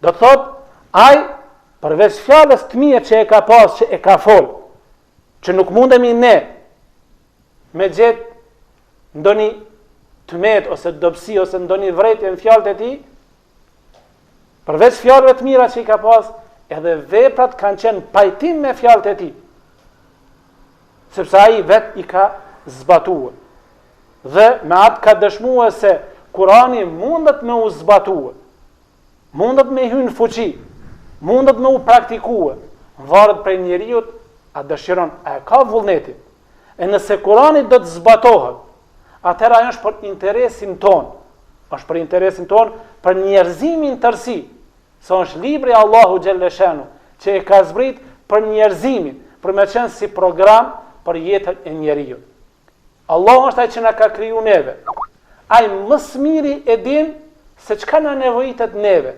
Do të thotë, ai përveç fjalës të mirë që e ka pas, që e ka fol, që nuk mundemi ne me gjet ndonjë të metë ose dobësi ose ndonjë vrejtje në fjalët e tij, përveç fjalëve të mira që i ka pas, edhe veprat kanë qenë pajtim me fjalët e tij. Sepse ai vetë i ka zbatue. Dhe me atë ka dëshmue se Kurani mundet me u zbatue. Mundet me hy në fuqi, mundet me u praktikue, varet prej njeriut a dëshiron, a e ka vullnetin. E nëse Kurani do të zbatohet, atëherë ajo është për interesin tonë, është për interesin tonë, për njerëzimin tërësi, se është libri i Allahu xhelleshanuhu, që e ka zbrit për njerëzimin, për me qenë si program për jetën e njeriut. Allahu është ai që na ka kriju neve. Ai më së miri e din se çka na nevojitet neve.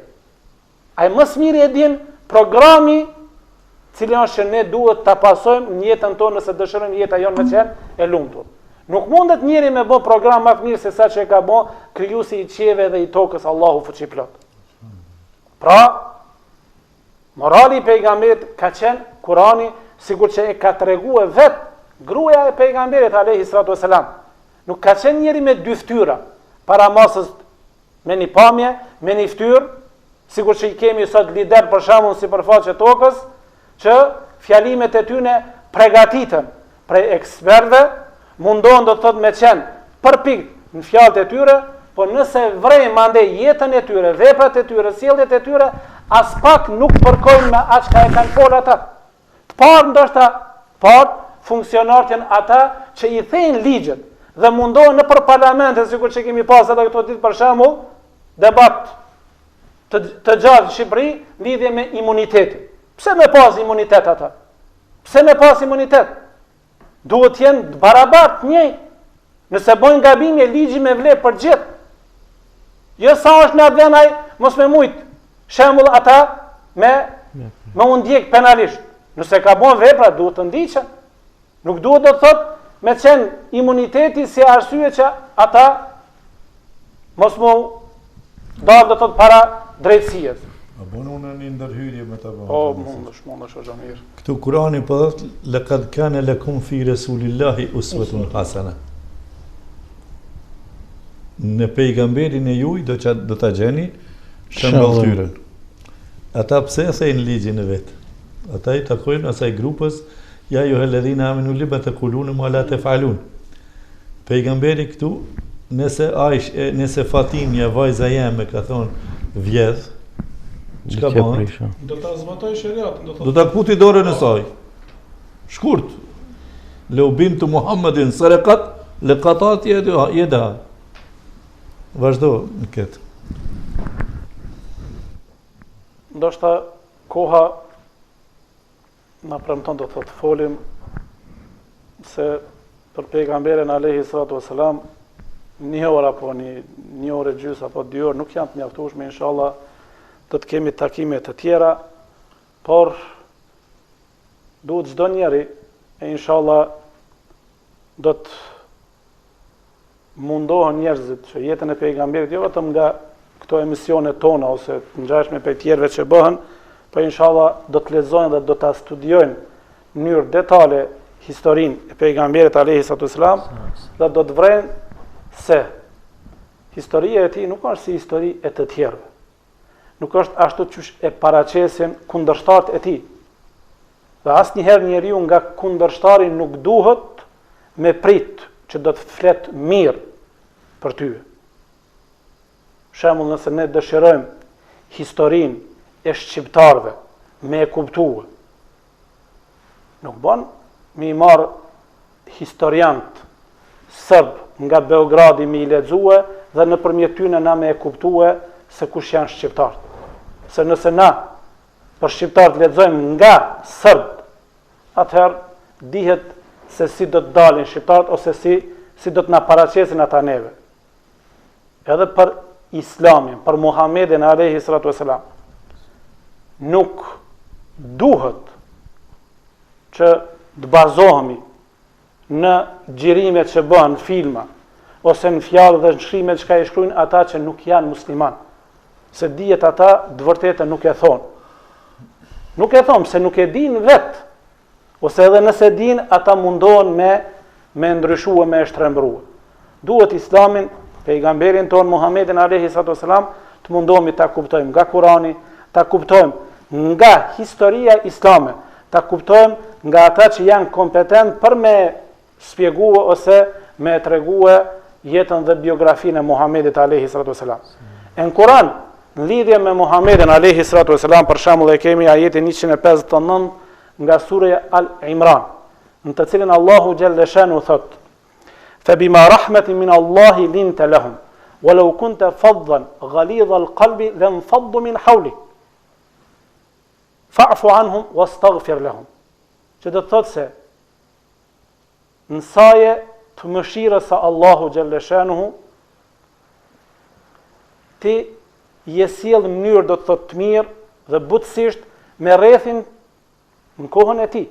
Ai më së miri e din programi cili është që ne duhet ta pasojmë në jetën tonë nëse dëshirojmë jeta jonë me qenë e lumtur. Nuk mundet njeri me bo program më të mirë se sa që e ka bo krijuesi i qiejve dhe i tokës Allahu fuqiplot. Pra, Morali i pejgamberit ka qenë Kurani, sikur që e ka tregue vetë gruaja e pejgamberit alayhi salatu wasalam. Nuk ka qenë njeri me dy fytyra, para masës me një pamje, me një fytyrë, sikur që i kemi sot lider për shembull në sipërfaqe tokës, që fjalimet e tyne pregatiten prej ekspertëve, mundohen do të thotë me qenë përpiktë në fjalët e tyre, po nëse vrejmë mandej jetën e tyre, veprat e tyre, sjelljet e tyre, aspak nuk përkojnë me atë çka e kanë folë ata. Të parë ndoshta, të parë funksionarët janë ata që i thejnë ligjet dhe mundohen nëpër parlamente, sikur që kemi pas edhe këto ditë për shembull, debat të, të gjatë në Shqipëri, lidhje me imunitetin. Pse me pas imunitet ata? Pse me pas imunitet? Duhet të jenë të barabartë, njëjtë. Nëse bojnë gabime, ligji me vle për gjithë. Jo sa është në atë vend ai, mos me mujt. Shembull ata me me u ndjek penalisht. Nëse ka bon vepra, duhet të ndiqen. Nuk duhet do të thotë me qenë imuniteti si arsye që ata mos me dalë do të thotë para drejtësisë. A bon unë një ndërhyrje me të bënë? Po, mundesh, mundesh, o Xhamir. Këtu Kurani po thotë, lekad kane lekum fi Resulillahi usvetun hasene. Në pejgamberin e juj do, që, do ta gjeni shëmbëlltyrën. Ata pse e thejnë ligjin e vet? Ata i takojnë asaj grupës Ja ejjuhelledhine amenu lime tekulune ma la tefalun. Pejgamberi këtu, nëse Ajsh, nëse Fatimja, vajza jeme, ka thonë, vjedh, çka bëhet? Do ta zbatoj sheriatin, do thotë. Do ta kputi dorën e saj. Shkurt. Leu bintu Muhammedin serekat, le kata'tu jedeha. Vazhdo në këtë. Ndoshta koha na premton do të thotë folim se për pejgamberin alayhi salatu wasalam një orë apo një një orë e gjysmë apo dy orë nuk janë të mjaftueshme inshallah do të kemi takime të tjera por duhet çdo njeri e inshallah do të mundohen njerëzit që jetën e pejgamberit jo vetëm nga këto emisione tona ose të ngjashme prej tjerëve që bëhen, po inshallah do të lexojnë dhe do ta studiojnë në mënyrë detale historinë e pejgamberit alayhi salatu wasalam dhe do të vrejnë se historia e tij nuk është si histori e të tjerëve. Nuk është ashtu qysh e paraqesin kundërshtarët e tij. Dhe asnjëherë njeriu nga kundërshtari nuk duhet me prit që do të flet mirë për ty. Shembull, nëse ne dëshirojmë historinë e shqiptarëve me e kuptue. Nuk bon me i marrë historiant sërb nga Beogradi me i lexue dhe nëpërmjet tyne na me e kuptue se kush janë shqiptarët. Se nëse na për shqiptarët lexojmë nga sërbët, atëherë dihet se si do të dalin shqiptarët ose si si do të na paraqesin ata neve. Edhe për Islamin, për Muhammedin alayhi salatu wasalam. Nuk duhet që të bazohemi në xhirime që bëhen filma ose në fjalë dhe në shkrime çka i shkruajnë ata që nuk janë musliman. Se dihet ata të vërtetën nuk e thonë. Nuk e thonë, se nuk e dinë vetë. Ose edhe nëse dinë, ata mundohen me, me ndryshue, me e shtrembrue. Duhet islamin, pejgamberin tonë, Muhammedin Alehi Sallatu Selam, të mundohemi ta kuptojmë nga Kurani, ta kuptojmë nga historia islame, ta kuptojmë nga ata që janë kompetent për me spjegue ose me e tregue jetën dhe biografinë e Muhammedit alayhi salatu wasalam. E në Kur'an, në lidhje me Muhammedin alayhi salatu wasalam, për shembull e kemi ajetin 159 nga sureja Al-Imran, në të cilin Allahu xhelle shanuhu thotë: "Fa bima rahmatin min Allahi linta lahum, walau kunta faddan ghalidha al-qalbi lanfaddu min hawlik." Fa'fu anhum wastaghfir lahum. Që do të thotë se Në saje të mëshirës së Allahu xhelleshanuhu, ti je sjell në mënyrë do të thotë të mirë dhe butësisht me rrethin në kohën e tij.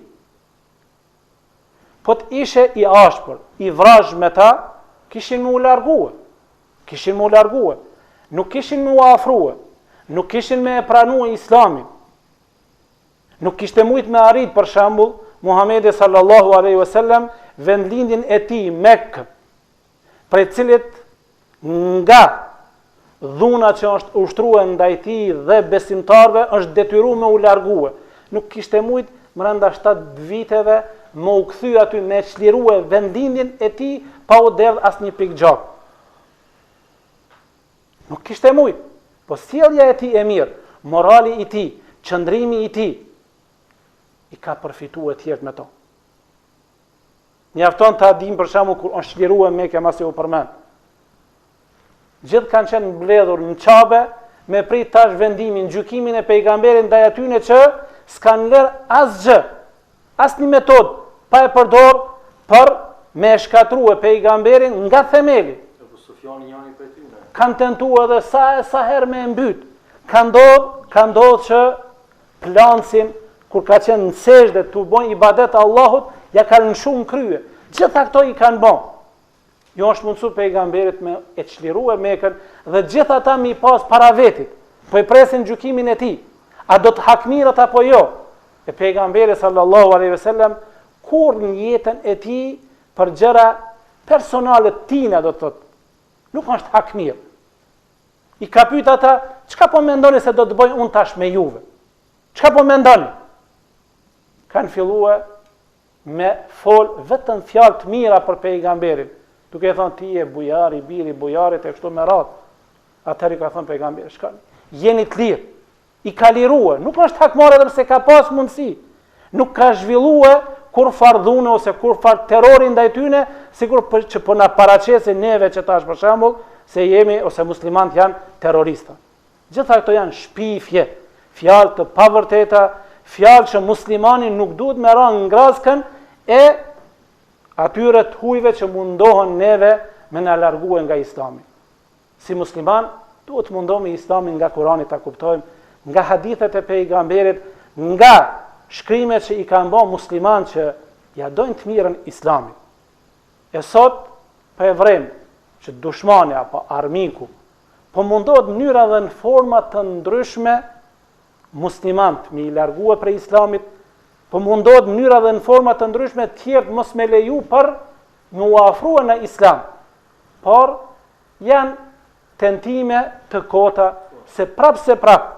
Po të ishe i ashpër, i vrazhdë me ta, kishin me u largue. Kishin me u largue. Nuk kishin me u afrue. Nuk kishin me e pranue islamin. Nuk kishte mujt me arrit për shembull Muhamedi sallallahu alaihi wasallam vendlindjen e tij Mekë, prej cilit nga dhuna që është ushtrue ndaj tij dhe besimtarëve është detyru me u largue. Nuk kishte mujt mrenda 7 viteve me u kthy aty me çlirue vendlindjen e tij pa u derdh asnjë pikë gjak. Nuk kishte mujt. Po sjellja e tij e mirë, morali i tij, qëndrimi i tij, i ka përfitue tjerët me to. Mjafton ta dimë për shembull kur është çlirue Mekja masi u përmend. Gjithë kanë qenë mbledhur në Qabe me prit tash vendimin, gjykimin e pejgamberit ndaj atyne që s'kanë lërë asgjë, asnjë metodë pa e përdor për me e shkatrue pejgamberin nga themeli. Ebu Sufjani njani prej tyne. Kanë tentu edhe sa e sa herë me e mbyt. Ka ndodh, ka ndodh që plancin kur ka qenë në sexhde tu bo ibadet Allahut, ja kanë lëshu në krye. Gjitha këto i kanë bo. Jo është mundësu pejgamberit me e çlirue Mekën dhe gjithë ata me i pas para vetit. Po e presin gjykimin e tij. A do të hakmirret apo jo? E pejgamberi sallallahu alaihi wasallam kurrë në jetën e tij për gjëra personale të tina do të thotë nuk është hakmirr. I ka pyet ata, çka po mendoni se do të bëj unë tash me juve? Çka po mendoni? Kanë fillue me fol vetëm fjalë të mira për pejgamberin, duke i thënë ti je bujar i biri bujarit e kështu me radhë. Atëherë i ka thënë pejgamberi, shkoni, jeni të lirë. I ka lirue, nuk është hakmarrë edhe pse ka pas mundësi. Nuk ka zhvillue kurrfarë dhune ose kurrfarë terrori ndaj tyne, sikur për, që po na paraqesin neve që tash për shembull se jemi ose muslimanët janë terrorista. Gjitha këto janë shpifje, fjalë të pavërteta, fjalë që muslimani nuk duhet me ra në grackën e atyre të hujve që mundohen neve me na largue nga islami. Si musliman, duhet të mundohemi islamin nga Kurani ta kuptojmë, nga hadithet e pejgamberit, nga shkrimet që i kanë bo musliman që ja dojnë të mirën islamit. E sot, po e vrejmë që dushmani apo armiku, po mundohet mënyra dhe në forma të ndryshme muslimant me i largue prej islamit, po mundohet mënyra dhe në forma të ndryshme tjerët mos me leju për me u afrua në islam. Por, janë tentime të kota se prap se prap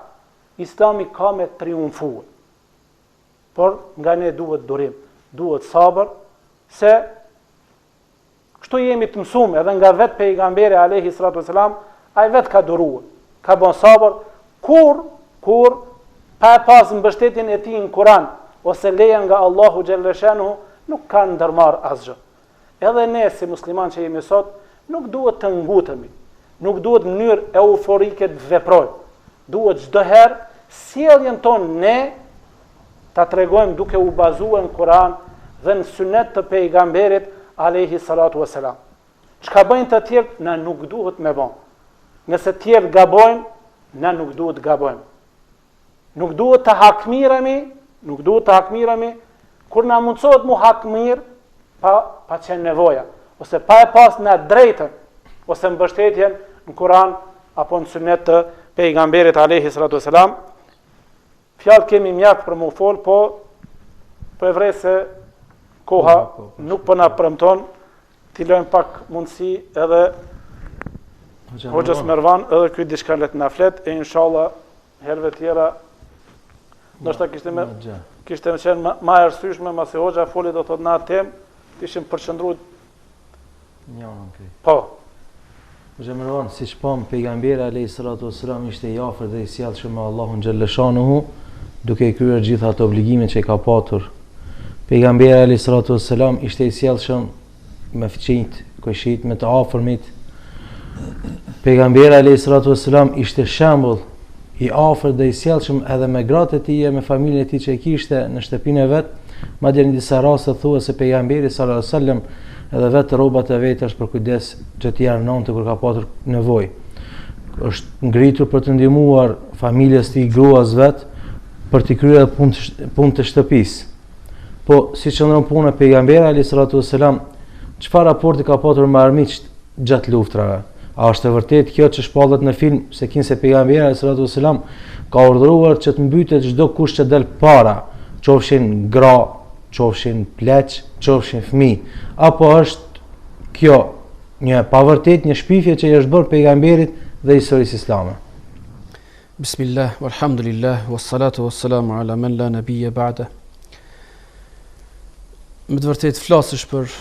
islami ka me triumfue. Por nga ne duhet durim, duhet sabër, se kështu jemi të mësume edhe nga vetë pejgamberi alayhi salatu wasalam, ai vetë ka durue, ka bon sabër, kur, kur. Pa e pas mbështetjen e tij në Kur'an ose lejen nga Allahu xhelleshanuhu, nuk kanë ndërmarrë asgjë. Edhe ne si muslimanë që jemi sot, nuk duhet të ngutemi, nuk duhet në mënyrë euforike të veprojmë. Duhet çdo herë sjelljen tonë ne ta tregojmë duke u bazuar në Kur'an dhe në synet të pejgamberit alayhi salatu wasalam. Çka bëjnë të tjerët, na nuk duhet me bo. Nëse të tjerët gabojnë, na nuk duhet të gabojmë. Nuk duhet të hakmiremi, nuk duhet të hakmiremi kur na mundsohet mu hakmir pa pa qenë nevoja ose pa e pas na drejtën ose mbështetjen në Kur'an apo në synet të pejgamberit alayhi salatu wasalam. Fjalë kemi mjaft për mu fol, po po e vrej se koha po, po, po. nuk po na premton t'i lëmë pak mundësi edhe Hoxhës Mervan edhe ky diçka le të na flet e inshallah herëve tjera ndoshta kishte me kishte me qenë ma e arsyeshme masi hoxha foli do thotë në atë temë të ishim përqendruar Një anën krejt. Po. Hoxha Mervan, siç pamë, pejgamberi alayhi salatu wasalam ishte i afërt dhe i sjellshëm me Allahun xhelleshanuhu, duke i kryer gjithë ato obligime që i ka patur. Pejgamberi alayhi salatu wasalam ishte i sjellshëm me fqinjt, kojshit, me të afërmit. Pejgamberi alayhi salatu wasalam ishte shembull i afërt dhe i sjellshëm edhe me gratë e tij e me familjen e tij që e kishte në shtëpinë e vet. Madje në disa raste thuhet se pejgamberi sallallahu alajhi wasallam edhe vetë rrobat e veta është përkujdes që t'i arnonte kur ka patur nevojë. Është ngritur për të ndihmuar familjes tij, gruas vet, për t'i kryer punë punë të shtëpisë. Po si qëndron puna pejgamberi alayhi salatu wasalam, çfarë raporti ka patur me armiqtë gjatë luftrave? A është e vërtetë kjo që shpallet në film se kinse pejgamberi alayhi salatu wasalam ka urdhëruar që të mbytet çdo kush që del para, qofshin gra, qofshin pleq, qofshin fëmijë, apo është kjo një e pavërtetë, një shpifje që i është bërë pejgamberit dhe historisë islame? Bismillah, walhamdulillah, wassalatu wassalamu ala men la nabiyya ba'da. Me të vërtetë flasësh për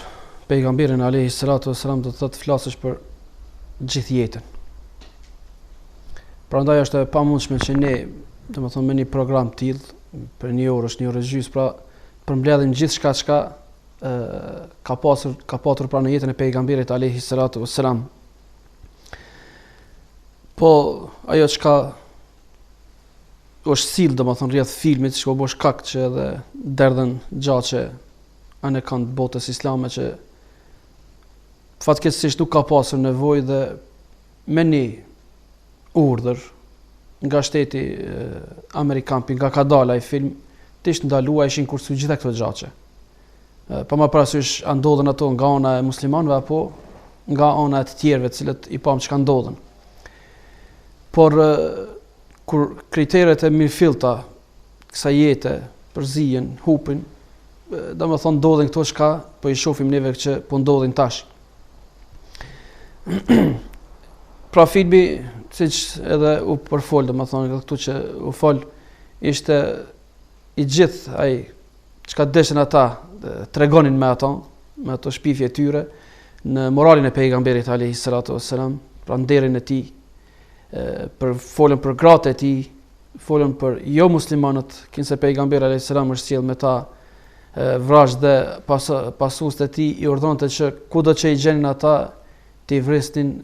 pejgamberin alayhi salatu wassalam do të thotë flasësh për gjithë jetën. Prandaj është e pamundshme që ne, domethënë me një program të tillë, për një orë është një orë e gjysmë, pra përmbledhim gjithçka çka ë ka pasur ka patur pra në jetën e pejgamberit alayhi salatu wassalam. Po ajo çka është sill, domethënë rreth filmit, që u bë shkak që edhe derdhen gjaqe anekënd botës islame që fatkeqësisht nuk ka pasur nevojë dhe me një urdhër nga shteti amerikan, pi nga ka dalë ai film, të ishte ndalua, ishin kursu gjitha këto gjaqe. Pa marrë parasysh a ndodhën ato nga ana e muslimanëve apo nga ana e të tjerëve, të cilët i pamë çka ndodhën. Por kur kriteret e mirëfillta kësaj jete përzihen, hupin, domethënë ndodhin këto çka po i shohim neve që po ndodhin tash. pra filmi, siç edhe u përfol, domethënë edhe këtu që u fol, ishte i gjithë ai çka deshën ata tregonin me ato, me ato shpifje e tyre, në moralin e pejgamberit alayhi salatu wassalam, pra nderin e tij, për folën për gratë e tij, folën për jo muslimanët, kinse pejgamberi alayhi salam është sjell me ta vrazhd dhe pas, pasuesit e tij i urdhëronte që kudo që i gjenin ata t'i vrisnin,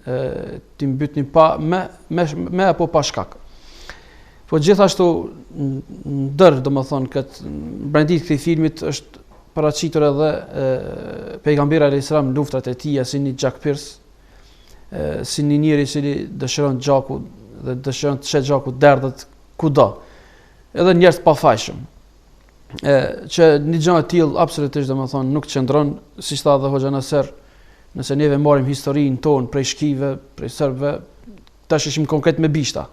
t'i mbytnin pa me me me apo pa shkak. Po gjithashtu ndër, domethënë kët brendi të këtij filmit është paraqitur edhe pejgamberi alayhis salam luftrat e tij si një gjakpirs, si një njeri i cili dëshiron gjaku dhe dëshiron të sheh gjaku derdhet kudo. Edhe njerëz të pafajshëm. E që një gjë e tillë absolutisht domethënë nuk qëndron, siç tha edhe Hoxha Naser, nëse neve marrim historinë tonë prej shkive, prej serbëve, tash ishim konkret me bishta.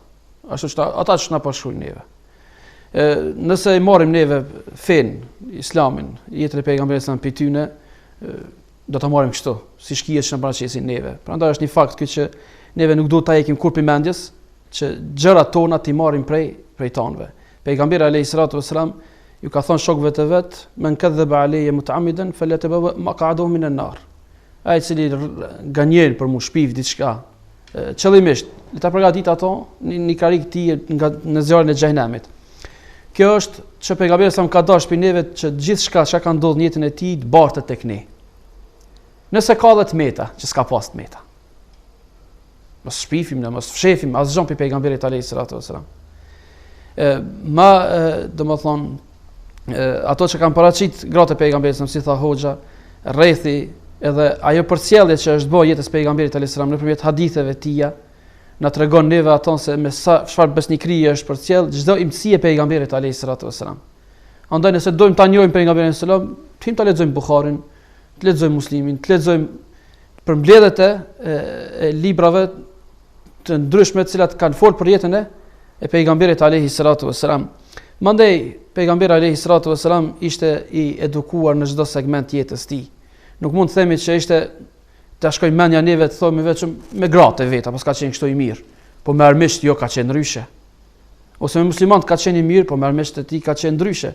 Ashtu që ata që na përshkruajnë neve. E, nëse i marrim neve fenë, islamin, jetën e pejgamberit sallam prej tyne, do ta marrim kështu, si shkijet që na paraqesin neve. Prandaj është një fakt ky që neve nuk duhet ta hekim kurrë prej mendjes që gjërat tona t'i marrim prej prej tanëve. Pejgamberi alayhi salatu wasalam ju ka thënë shokëve të vet, men kadhaba alayya muta'ammidan falyatabawwa maq'adahu min an-nar. Ai i cili gënjen për mu shpif diçka, qëllimisht, le ta përgatit ato një, një karrige të tij nga në zjarrin e xhehenemit. Kjo është që pejgamberi alejhi selam ka dashur prej neve që gjithçka që ka ndodhur në jetën e tij të bartet tek ne. Nëse ka dhe të meta, që s'ka pas të meta. Mos shpifim, ne mos fshefim asgjë prej pejgamberit alayhi salatu wasalam. Ë ma domethonë ato që kanë paraqit gratë e pejgamberit si tha hoxha, rrethi edhe ajo përcjellje që është bërë jetës pejgamberit alayhi salam nëpërmjet haditheve të tija, na tregon neve aton se me sa çfarë besnikërie është përcjell çdo imtësi e pejgamberit alayhi salatu wasalam. Andaj nëse dojmë ta njohim pejgamberin alayhi salam, të him ta lexojmë Buharin, të lexojmë Muslimin, të lexojmë përmbledhjet e, e, e librave të ndryshme të cilat kanë folë për jetën e, e pejgamberit alayhi salatu wasalam. Mandej pejgamberi alayhi salatu wasalam ishte i edukuar në çdo segment të jetës tij. Nuk mund të themi që ishte ta shkojë mendja neve të themi vetëm me gratë e veta, po s'ka qenë kështu i mirë. Po me armiqt jo ka qenë ndryshe. Ose me muslimanët ka qenë i mirë, po me armiqt e tij ka qenë ndryshe.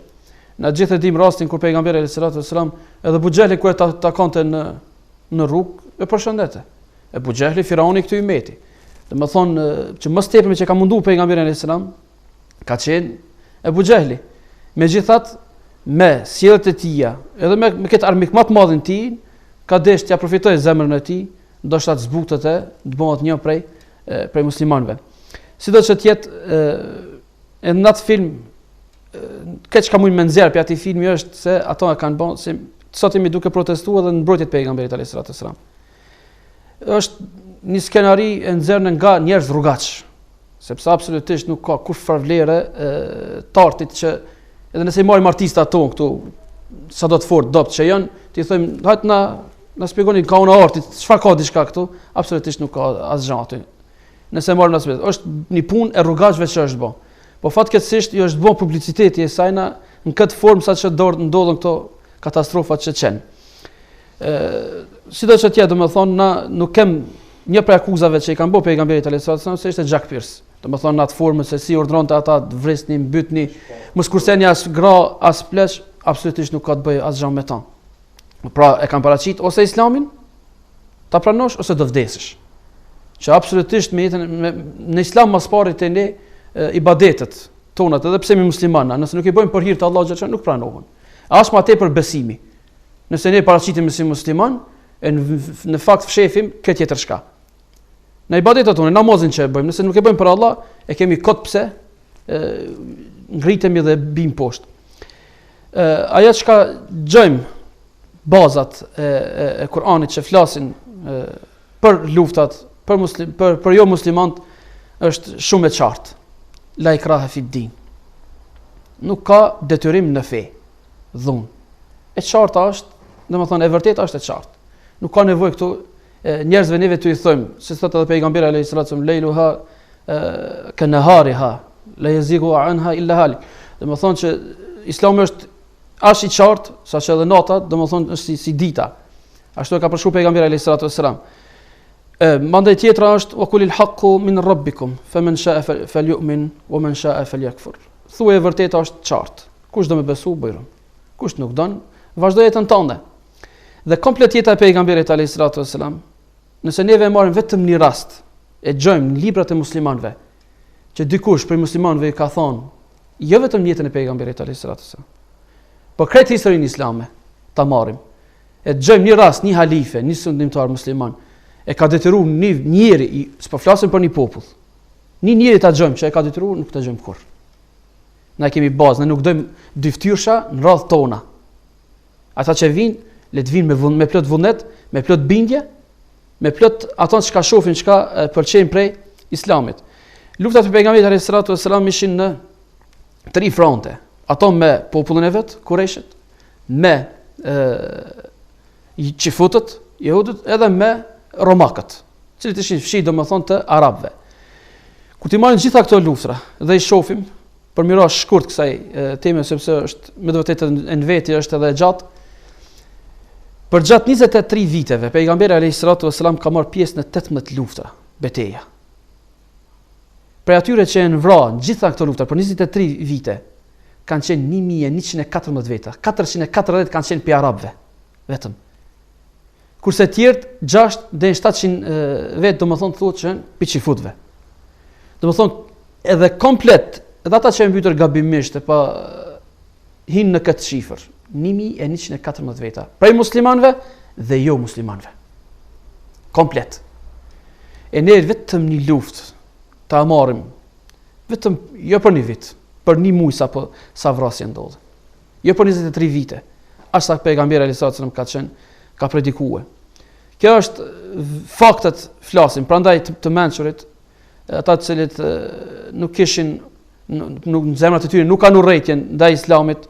Na gjithë e dim rastin kur pejgamberi alayhi salatu wasalam edhe Ebu Xhehlin kur e takonte në në rrugë e përshëndete. Ebu Xhehli firauni i këtij ymeti. Domethonë që më së tepërmi që ka mundu pejgamberin alayhi salam ka qenë Ebu Xhehli. Megjithatë me sjelljet e tija, edhe me, me këtë armik më të madhin tij, ka desh t'ia përfitojë zemrën e tij, ndoshta të zbutet e të bëhet një prej prej muslimanëve. Sido që të jetë edhe në atë film këtë çka mund me nxjerr prej atij filmi është se ato e kanë bën se sot jemi duke protestuar edhe në mbrojtje të pejgamberit alayhis salatu wasalam. Është një skenari e nxjerrë nga njerëz rrugaç, sepse absolutisht nuk ka kurrfarë vlere t'artit që edhe nëse i marrim artistat tonë këtu sa do të fort dobt që janë, t'i thojmë hajt na na shpjegoni ka unë artit, çfarë ka diçka këtu? Absolutisht nuk ka asgjë aty. Nëse marrim në aspekt, është një punë e rrugaçëve që është bë. Po fatkeqësisht ju është bë publiciteti i sajna në këtë formë sa që dorë ndodhën këto katastrofa që qenë. Ë, sido që të jetë, domethënë na nuk kem një prej akuzave që i kanë bërë pejgamberit alayhis salam se ishte gjakpirës. Domethënë në atë formë se si urdhëronte ata të vrisni, mbytni, mos kurseni as gra, as pleq, absolutisht nuk ka të bëjë asgjë me ta. Pra e kanë paraqit ose Islamin ta pranosh ose do vdesësh. Që absolutisht me jetën me, në Islam më së pari te ne ibadetet tonat edhe pse jemi muslimanë, nëse nuk i bëjmë për hir të Allahut xhel nuk pranohen. As më tepër besimi. Nëse ne paraqitemi si musliman, e në, në fakt fshefim këtë tjetër çka. Në ibadetet tona, namazin që e bëjmë, nëse nuk e bëjmë për Allah, e kemi kot pse e, ngritemi dhe bim poshtë. E, ajo çka gjejmë bazat e, e, e Kur'anit që flasin e, për luftat, për muslim, për për jo muslimant është shumë e qartë. La ikraha fi din. Nuk ka detyrim në fe, dhunë. E qarta është, domethënë e vërteta është e qartë. Nuk ka nevojë këtu njerëzve neve t'u i thojmë, si thotë edhe pejgamberi alayhis salatu lejluha ke nehariha, la jezigu anha illa halik. Domethënë që Islami është aq i qartë, sa që edhe nata, domethënë është si, si dita. Ashtu e ka përshkruar pejgamberi alayhis salatu wassalam. E mandej tjetra është wa kulil haqqu min rabbikum, faman sha'a falyu'min wa man sha'a falyakfur. Thuaj e vërteta është qartë. Kush do me besu, bujrum. Kush nuk don, vazhdo jetën tënde. Dhe komplet jeta e pejgamberit alayhis salatu wassalam, nëse neve e marrim vetëm një rast, e gjojmë në librat e muslimanëve, që dikush prej muslimanëve i ka thonë, jo vetëm në jetën e pejgamberit alayhis salatu wassalam, po krejt historinë islame ta marrim. E gjojmë një rast, një halife, një sundimtar musliman, e ka detyruar një njeri, s'po flasim për një popull. Një njeri ta gjojmë që e ka detyruar, nuk ta gjojmë kurrë. Na kemi bazë, ne nuk dojmë dyftyrsha në radhë tona. Ata që vijnë, le të vijnë me vull, me plot vullnet, me plot bindje, me plot ato çka shohin, çka pëlqejnë prej Islamit. Luftat e pejgamberit alayhis salatu wassalam ishin në tri fronte. Ato me popullin e vet, kurejshët, me ë çifutët, jehudët edhe me romakët, të cilët ishin fqinj domethënë të arabëve. Kur t'i marrim gjitha këto luftra dhe i shohim, për m'i ra shkurt kësaj teme sepse është me të vërtetë në veti është edhe e gjatë. Përgjatë 23 viteve, pejgamberi alayhis salatu wasalam ka marrë pjesë në 18 luftra, beteja. Prej atyre që janë vra në gjitha këto luftra për 23 vite, kanë qenë 1114 veta, 440 kanë qenë prej arabëve, vetëm. Kurse tjerët 6 deri në 700 vetë, domethënë thuhet që prej çifutëve. Domethënë edhe komplet Edhe ata që janë mbytur gabimisht e pa hinë në këtë shifër, 1114 veta, prej muslimanve dhe jo muslimanve. Komplet. E ne vetëm një luftë ta marrim, vetëm jo për një vit, për një muj sa, po, sa vrasje ndodhën. Jo për 23 vite, aq sa pejgamberi alejhi salatu selam ka qenë, ka predikue. Kjo është faktet flasin, prandaj të, të mençurit, ata të cilët nuk kishin nuk në zemrat e tyre nuk kanë urrejtje ndaj islamit,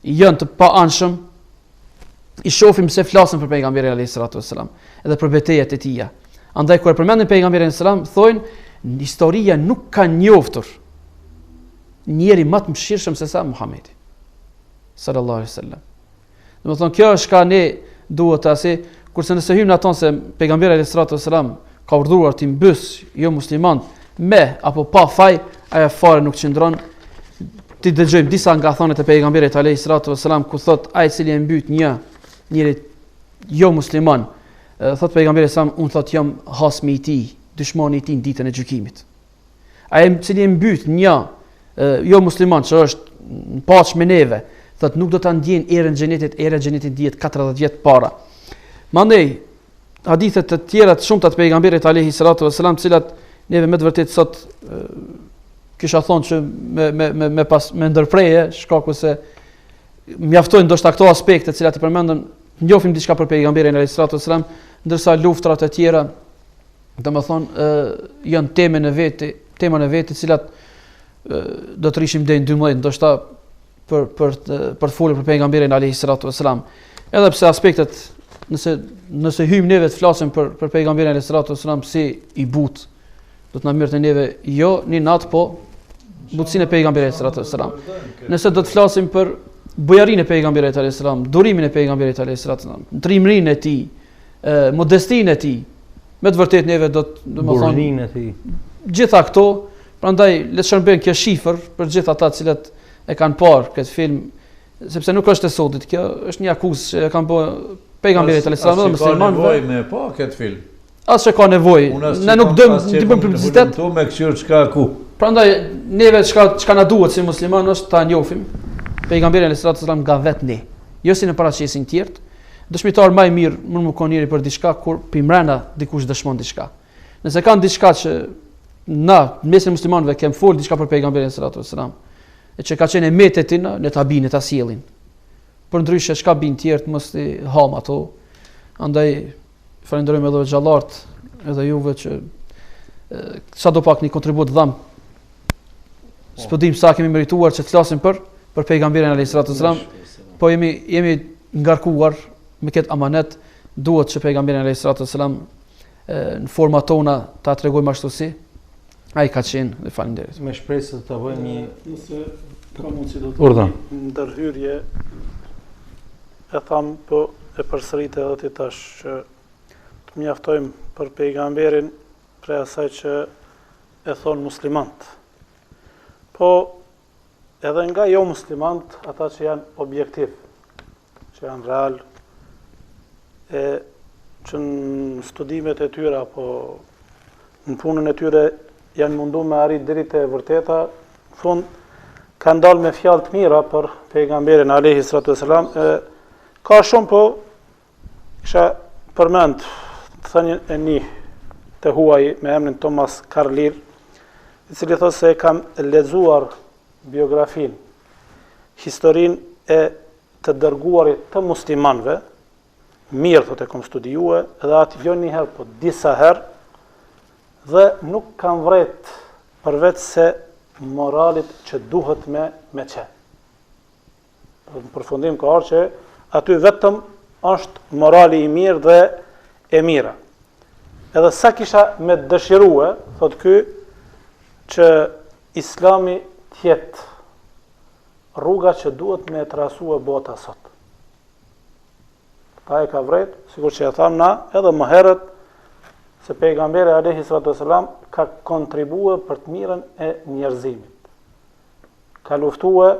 janë të paanshëm, i shohim se flasin për pejgamberin alayhi salatu wasalam, edhe për betejat e tija. Andaj kur e përmendin pejgamberin alayhi salam, thonë historia nuk ka njoftur njeri më të mëshirshëm se sa Muhamedi sallallahu alaihi wasallam. Domethënë kjo është çka ne duhet të asi, kurse nëse hyjmë në aton se pejgamberi alayhi salatu wasalam ka urdhëruar t'i mbys jo musliman me apo pa faj, ajo fare nuk qëndron. T'i dëgjojmë disa nga thëniet e pejgamberit alayhi salatu wasalam ku thot ai i cili e mbyt një njeri jo musliman, thot pejgamberi sa un thot jam hasmi i tij, dëshmoni i tij në ditën e gjykimit. Ai i cili e mbyt një jo musliman që është në paqe me neve, thot nuk do ta ndjen erën e xhenetit, era e xhenetit ndihet 40 vjet para. Mandej hadithe të tjera të shumta të pejgamberit alayhi salatu wasalam, të cilat neve me të vërtetë sot kisha thonë që me me me me pas me ndërpreje, shkaku se mjaftojnë ndoshta këto aspekte të cilat i përmendëm, njohim diçka për pejgamberin alayhi salatu wasalam, ndërsa luftrat e tjera domethënë janë temë në veti, tema në veti, të cilat do të rrishim deri në 12, ndoshta për për për të folur për pejgamberin alayhi salatu wasalam. Edhe pse aspektet nëse nëse hyjmë neve të flasim për për pejgamberin alayhi salatu wasalam si i butë, do të na merrte neve jo një natë po butësinë e pejgamberit alayhi salatu wasalam. Nëse do të flasim për bujarinë e pejgamberit alayhi salam, durimin e pejgamberit alayhi salatu wasalam, trimërinë e tij, modestinë e tij. Me të vërtetë neve do të, domethënë, burrninë e tij. Gjitha këto, prandaj le të shërben kjo shifër për gjithë ata të cilët e kanë parë këtë film, sepse nuk është e sotit, kjo është një akuzë që e kanë bërë pejgamberit alayhis salam dhe muslimanëve. Ka nevojë me pa këtë film. As që ka nevojë. Ne nuk dojmë të bëjmë publicitet. Tu me kqyr çka ku. Prandaj neve çka çka na duhet si musliman është ta njohim pejgamberin alayhis salam nga vetë ne. Jo si na paraqesin tjerët, Dëshmitar ma i mirë mund me kon njeri për diçka kur pi mrena dikush dëshmon diçka. Nëse kanë diçka që na në mesin e muslimanëve kem fol diçka për pejgamberin sallallahu alajhi wasallam, e që ka qenë e metë e tina, le ta binë, ta sjellin. Përndryshe çka bin tjerët mos t'i ham ato. Andaj falenderojmë edhe hoxhallarët, edhe juve që sado pak një kontribut dham S'po dim sa kemi merituar që të flasim për për pejgamberin alayhis salatu wasalam, po jemi jemi ngarkuar me këtë amanet, duhet që pejgamberin alayhis salatu wasalam në forma tona ta tregojmë ashtu si ai ka qenë dhe faleminderit. Me shpresë të ta bëjmë një nëse ka mundësi do të Urdhën. ndërhyrje e tham po e përsërite edhe ti tash që të mjaftojmë për pejgamberin prej asaj që e thonë muslimant. Po edhe nga jo muslimant, ata që janë objektiv, që janë real, e që në studimet e tyre apo në punën e tyre janë mundu me arrit deri te e vërteta, në fund kanë dalë me fjalë të mira për pejgamberin alayhi salatu wasalam, e ka shumë po Kisha përmend thënien e një të huaj me emrin Thomas Carlyle, i cili thotë se e kam lexuar biografinë, historinë e të dërguarit të muslimanëve, mirë thotë e kom studiue, edhe atë jo një herë, po disa herë, dhe nuk kam vrejt përveç se moralit që duhet me, me qenë. Në përfundim ka ardhur që aty vetëm është morali i mirë dhe e mira. Edhe sa kisha me dëshirue, thot ky, që islami t'jetë rruga që duhet me e trasue bota sot. Ai e ka vrejt, sikur që e thamë na, edhe më herët, se pejgamberi alejhi salatu wasalam ka kontribue për të mirën e njerëzimit. Ka luftue,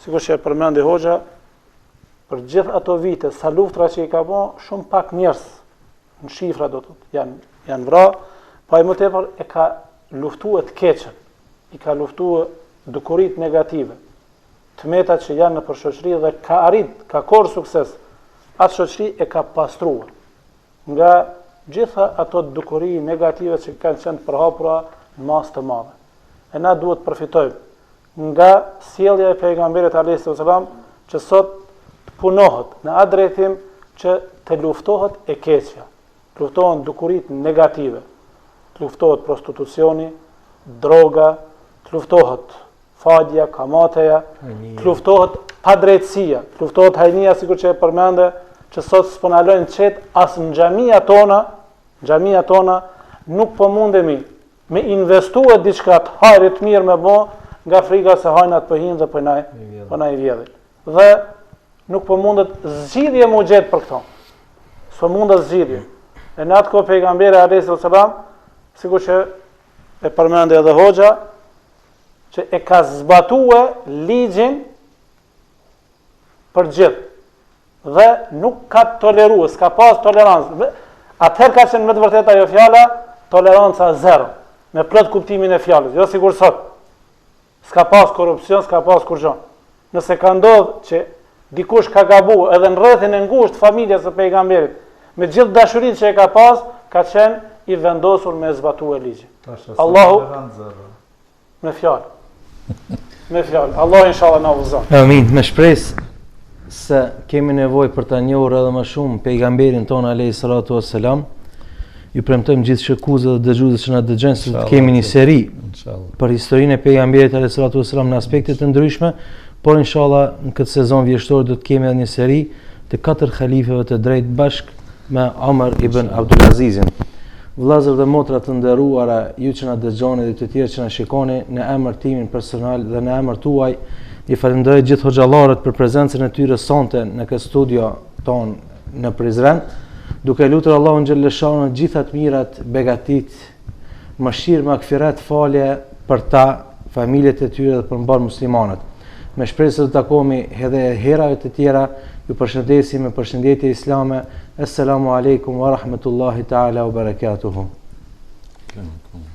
sikur që e përmendi hoxha, për gjithë ato vite, sa luftra që i ka bo, shumë pak njerëz, në shifra do të thotë, janë, janë vra, po ai më tepër e ka luftue të keqen, i ka luftue. dukuritë negative, të metat që janë nëpër shoqëri dhe ka arrit, ka korr sukses, atë shoqëri e ka pastruar nga gjitha ato dukuri negative që kanë qenë të përhapura në masë të madhe. E na duhet të përfitojmë nga sjellja e pejgamberit alayhis salam që sot të punohet në atë drejtim që të luftohet e keqja, të luftohen dukuritë negative, të luftohet prostitucioni, droga, të luftohet falja, kamateja, të luftohet padrejtësia, të luftohet hajnia sikur që e përmende, që sot s'po na lojnë qetë as në xhamia tona, xhamia tona nuk po mundemi me investue diçka të hajrit të mirë me bo, nga frika se hajnat po hinë dhe po na po na i vjedhin. Dhe nuk po mundet zgjidhje m'u gjetë për këto. S'po mundet zgjidhje. E në atë kohë pejgamberi alayhis salam, sikur që e përmendi edhe hoxha, që e ka zbatue ligjin për gjithë dhe nuk ka tolerue, s'ka pas tolerancë. Atëherë ka qenë me të vërtetë ajo fjala, toleranca zero, me plot kuptimin e fjalës, jo sikur sot. S'ka pas korrupsion, s'ka pas kurgjo. Nëse ka ndodhë që dikush ka gabu edhe në rrethin e ngushtë të familjes së pejgamberit, me gjithë dashurinë që e ka pas, ka qenë i vendosur me zbatue ligjin. Allahu me fjalë. Me fjalë. Allahu inshallah na udhëzon. Amin. Me shpresë se kemi nevojë për ta njohur edhe më shumë pejgamberin tonë alayhi salatu wassalam. Ju premtojmë gjithë shikuesve dhe dëgjuesve që na dëgjojnë se do të kemi një seri për historinë e pejgamberit alayhi salatu wassalam në aspekte të ndryshme, por inshallah në këtë sezon vjeshtor do të kemi edhe një seri të katër halifeve të drejtë bashkë me Omer ibn Abdulazizin. Vëllezër dhe motra të nderuara, ju që na dëgjoni dhe të tjerë që na shikoni, në emër timin personal dhe në emër tuaj, i falënderoj gjithë hoxhallarët për prezencën e tyre sonte në këtë studio tonë në Prizren, duke lutur Allahun xhelleshanuhu gjitha të mirat, begatitë, mëshirë, magfiret, falje për ta, familjet e tyre dhe për mbarë muslimanët. Me shpresë se do të takohemi edhe herave të tjera, ju përshëndesim me përshëndetje islame. Esselamu alejkum wa rahmetullahi ta'ala wa barakatuhu. Alejkum.